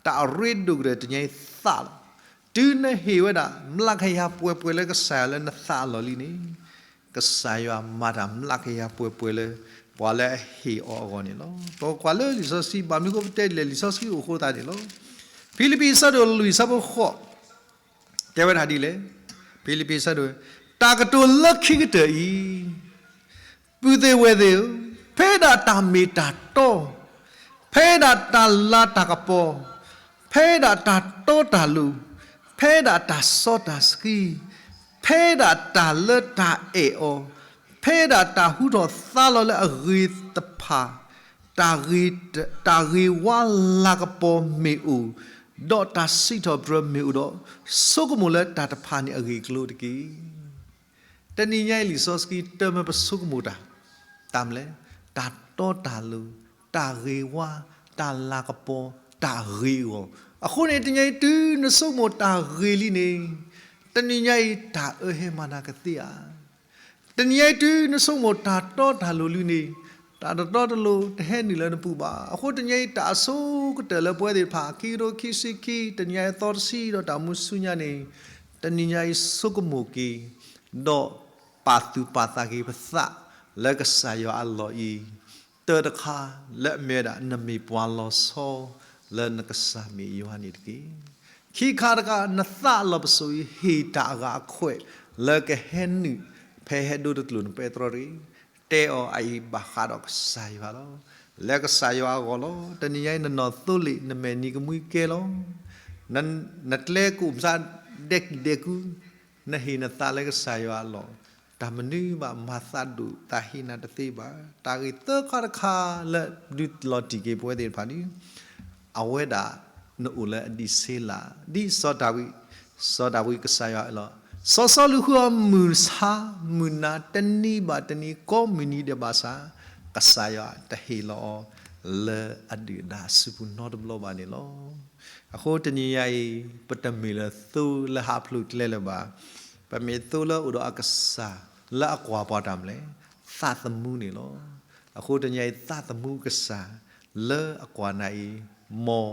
တၢ်အရ့ဒိၣ်ကတၢၢ်တနံၤညါအံၤသးလီၤ. တုၤနဟ့ၣ်ဝဲဒၣ် မျးကယၤပှဲၤပှဲၤလၢကစၢ်ယွၤလၢနသးအလီၢ်လံန့ၣ်, ကစၢ်ယွၤမၤတၢ်မျးကယၤပှဲၤပှဲၤလၢ ပှၤလၢအဟ့ၣ်အီၤအဂီၢ်န့ၣ်လီၤ. ပကကွၢ်လၢလံာ်စီဆှံ ဘၣ်မနုၤအဃိပတဲဒ်လဲၣ် လံာ်စီဆှံအိၣ်အဃိသတးန့ၣ်လီၤ. ဖံလံးပံး အဆၢဒိၣ်လွံၢ် အဆၢဖိဃိး တဲဝဲဒၣ်ဒ်လဲၣ်. ဖံလံးပံး အဆၢဒိၣ်, တၢ်ကတိၤလၢခံကတၢၢ်အံၤ, ပုၢ်သ့ၣ်ဝဲၢ်သ့ၣ်ဧၢ, ဖဲဒၣ်တၢ်မ့ၢ်တၢ်တီ, ဖဲဒၣ်တၢ်လၤတၢ်ကပီၤ, ဖဲဒၣ်တၢ်တီတၢ်လိၤ, ဖဲဒၣ်တၢ်စီတၢ်ဆှံ, ဖဲဒၣ်တၢ်လၢတၢ်အဲၣ်အီၤ, ဖဲဒၣ်တၢ်ဟူထီၣ်သါလီၤလၢအဂ့ၤတဖၣ်, တၢ်ဂ့ၤ, တၢ်ဂ့ၤဝါလၤကပီၤမ့ၢ်အိၣ်, ဒီးတၢ်စံးထီၣ်ပတြၢၤမ့ၢ်အိၣ်ဒီး, ဆိကမိၣ်လၢတၢ်တဖၣ်န့ၣ်အဂ့ၢ်အကျိၤတက့ၢ်. တနံၤညါအံၤလံာ်စီဆှံတမၢပဆိကမိၣ်တၢ်, တၢ်မနုၤလဲၣ်, တၢ်တီတၢ်လိၤ, တၢ်ဂ့ၤဝါ, တၢ်လၤကပီၤ, တၢ်ဂ့ၤအဂီၢ်. အဃိန့ၣ် တနံၤညါအံၤတုၤနဆိကမိၣ်တၢ်ဂ့ၤလံန့ၣ်, တနံၤညါအံၤတၢ်အၢဟဲမၤနၤကသ့ဧါ. တနံၤညါအံၤတုၤနဆိကမိၣ်တၢ်တီတၢ်လိၤလံန့ၣ်, တၢ်တတီတလိၤတဟဲနုာ်လၢနပူၤဘၣ်. အဃိတနံၤညါအံၤတၢ်အဆိကတၢၢ်လၢပဝဲသ့ၣ်တဖၣ် ခံကထိခံဆံခံ တနံၤညါအံၤသီတဆံဒီးတၢ်မူဆူညါန့ၣ်, တနံၤညါအံၤဆိကမိၣ်က့ၤ, ဒီးပာ်သူၣ်ပာ်သးက့ၤပသးလၢကစၢ်ယွၤအလီၢ်အံၤ, တၢ်တခါလၢအမ့ၢ်ဝဲဒၣ် နမ့ၢ်ပှၤလီၤဆီလၢနကစၢ်မ့ၢ်ယွၤန့ၣ်တက့ၢ်. ခံခါတခါ နသးလီၤပစိာ်အံၤ ဟ့ၣ်တၢ်အဂၤအခွဲးလၢကဟဲနုာ် ဖဲဟဲဒိတကျိာ်နပဲတြီတဂ့ၤ. တဲအီၤအအံၤဘၣ်ဃးဒီးကစၢ်ယွၤလီၤ. လၢကစၢ်ယွၤအဂီၢ်လီၤ. တနံၤညါအံၤနနီၢ်သိလ့ၣ် နမဲာ်နံၤကမှံကဲလီၤ. နကျဲကအိၣ်မဆါဒဲကံၢ်ဒဲကု နဟ့ၣ်နသးလၢကစၢ်ယွၤအလီၢ်, တၢ်မနုၤဘၣ်မၤသးဒိၣ်သးဟ့နၤတသ့ဘၣ်. တၢ်ဂ့ၢ်သၢခါတခါလၢဒုးလီၤတံၢ်က့ၤပဝဲသ့ၣ်တဖၣ်န့ၣ်, အဝဲဒၣ်နအိၣ်လၢအဒံးဆ့လး, ဒ်စီၤဒၤဝံး, စီၤဒၤဝံးကစၢ်ယွၤအလီၢ်, စီၤစီလူးဃုအီၤမုၢ်ဆါမုၢ်နၤ တနံၤဘၣ်တနံၤ ကိးမုၢ်နံၤဒဲးဘၣ်ဆၣ်, ကစၢ်ယွၤတဟ့ၣ်လီၤအီၤလၢအဒုၣ်အဒါအစုပူၤနီတဘျီဘၣ်န့ၣ်လီၤ. အဃိတနံၤညါအံၤ ပတမ့ၢ်လၢသိလၢဟးဖျိးကျဲလၢၤဘၣ်. ပမ့ၢ်သိလၢအိၣ်ဒီးအကစၢ်လၢအကွၢ်ပှၤတၢ်မနုၤလဲၣ်, သးသမူန့ၣ်လီၤ. အဃိတနံၤညါအံၤ သးသမူကစၢ်လၢအကွၢ်နၤအံၤ, မ်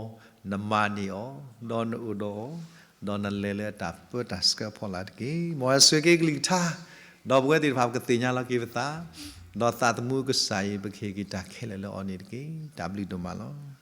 နမၤန့ၢ်အီၤ, ဒီးနအိၣ်ဒီးအီၤ, ဒီးနလဲၤလၢတၢ်ပၢတၢ်ဆှၢအဖီလာ်တက့ၢ်. မ်အဆှၢက့ၤကလုၢ်ကထါ, ဒီးပဝဲသ့ၣ်တဖၣ်ပကသ့ၣ်ညါလီၤက့ၤပသး, ဒီးသးသမူကစၢ်အံၤ ပကဟ့ၣ်က့ၤတၢ်ခဲလၢာ်လၢအီၤန့ၣ်တက့ၢ်. တၢ်ဘျုးဒိၣ်မးလီၤ.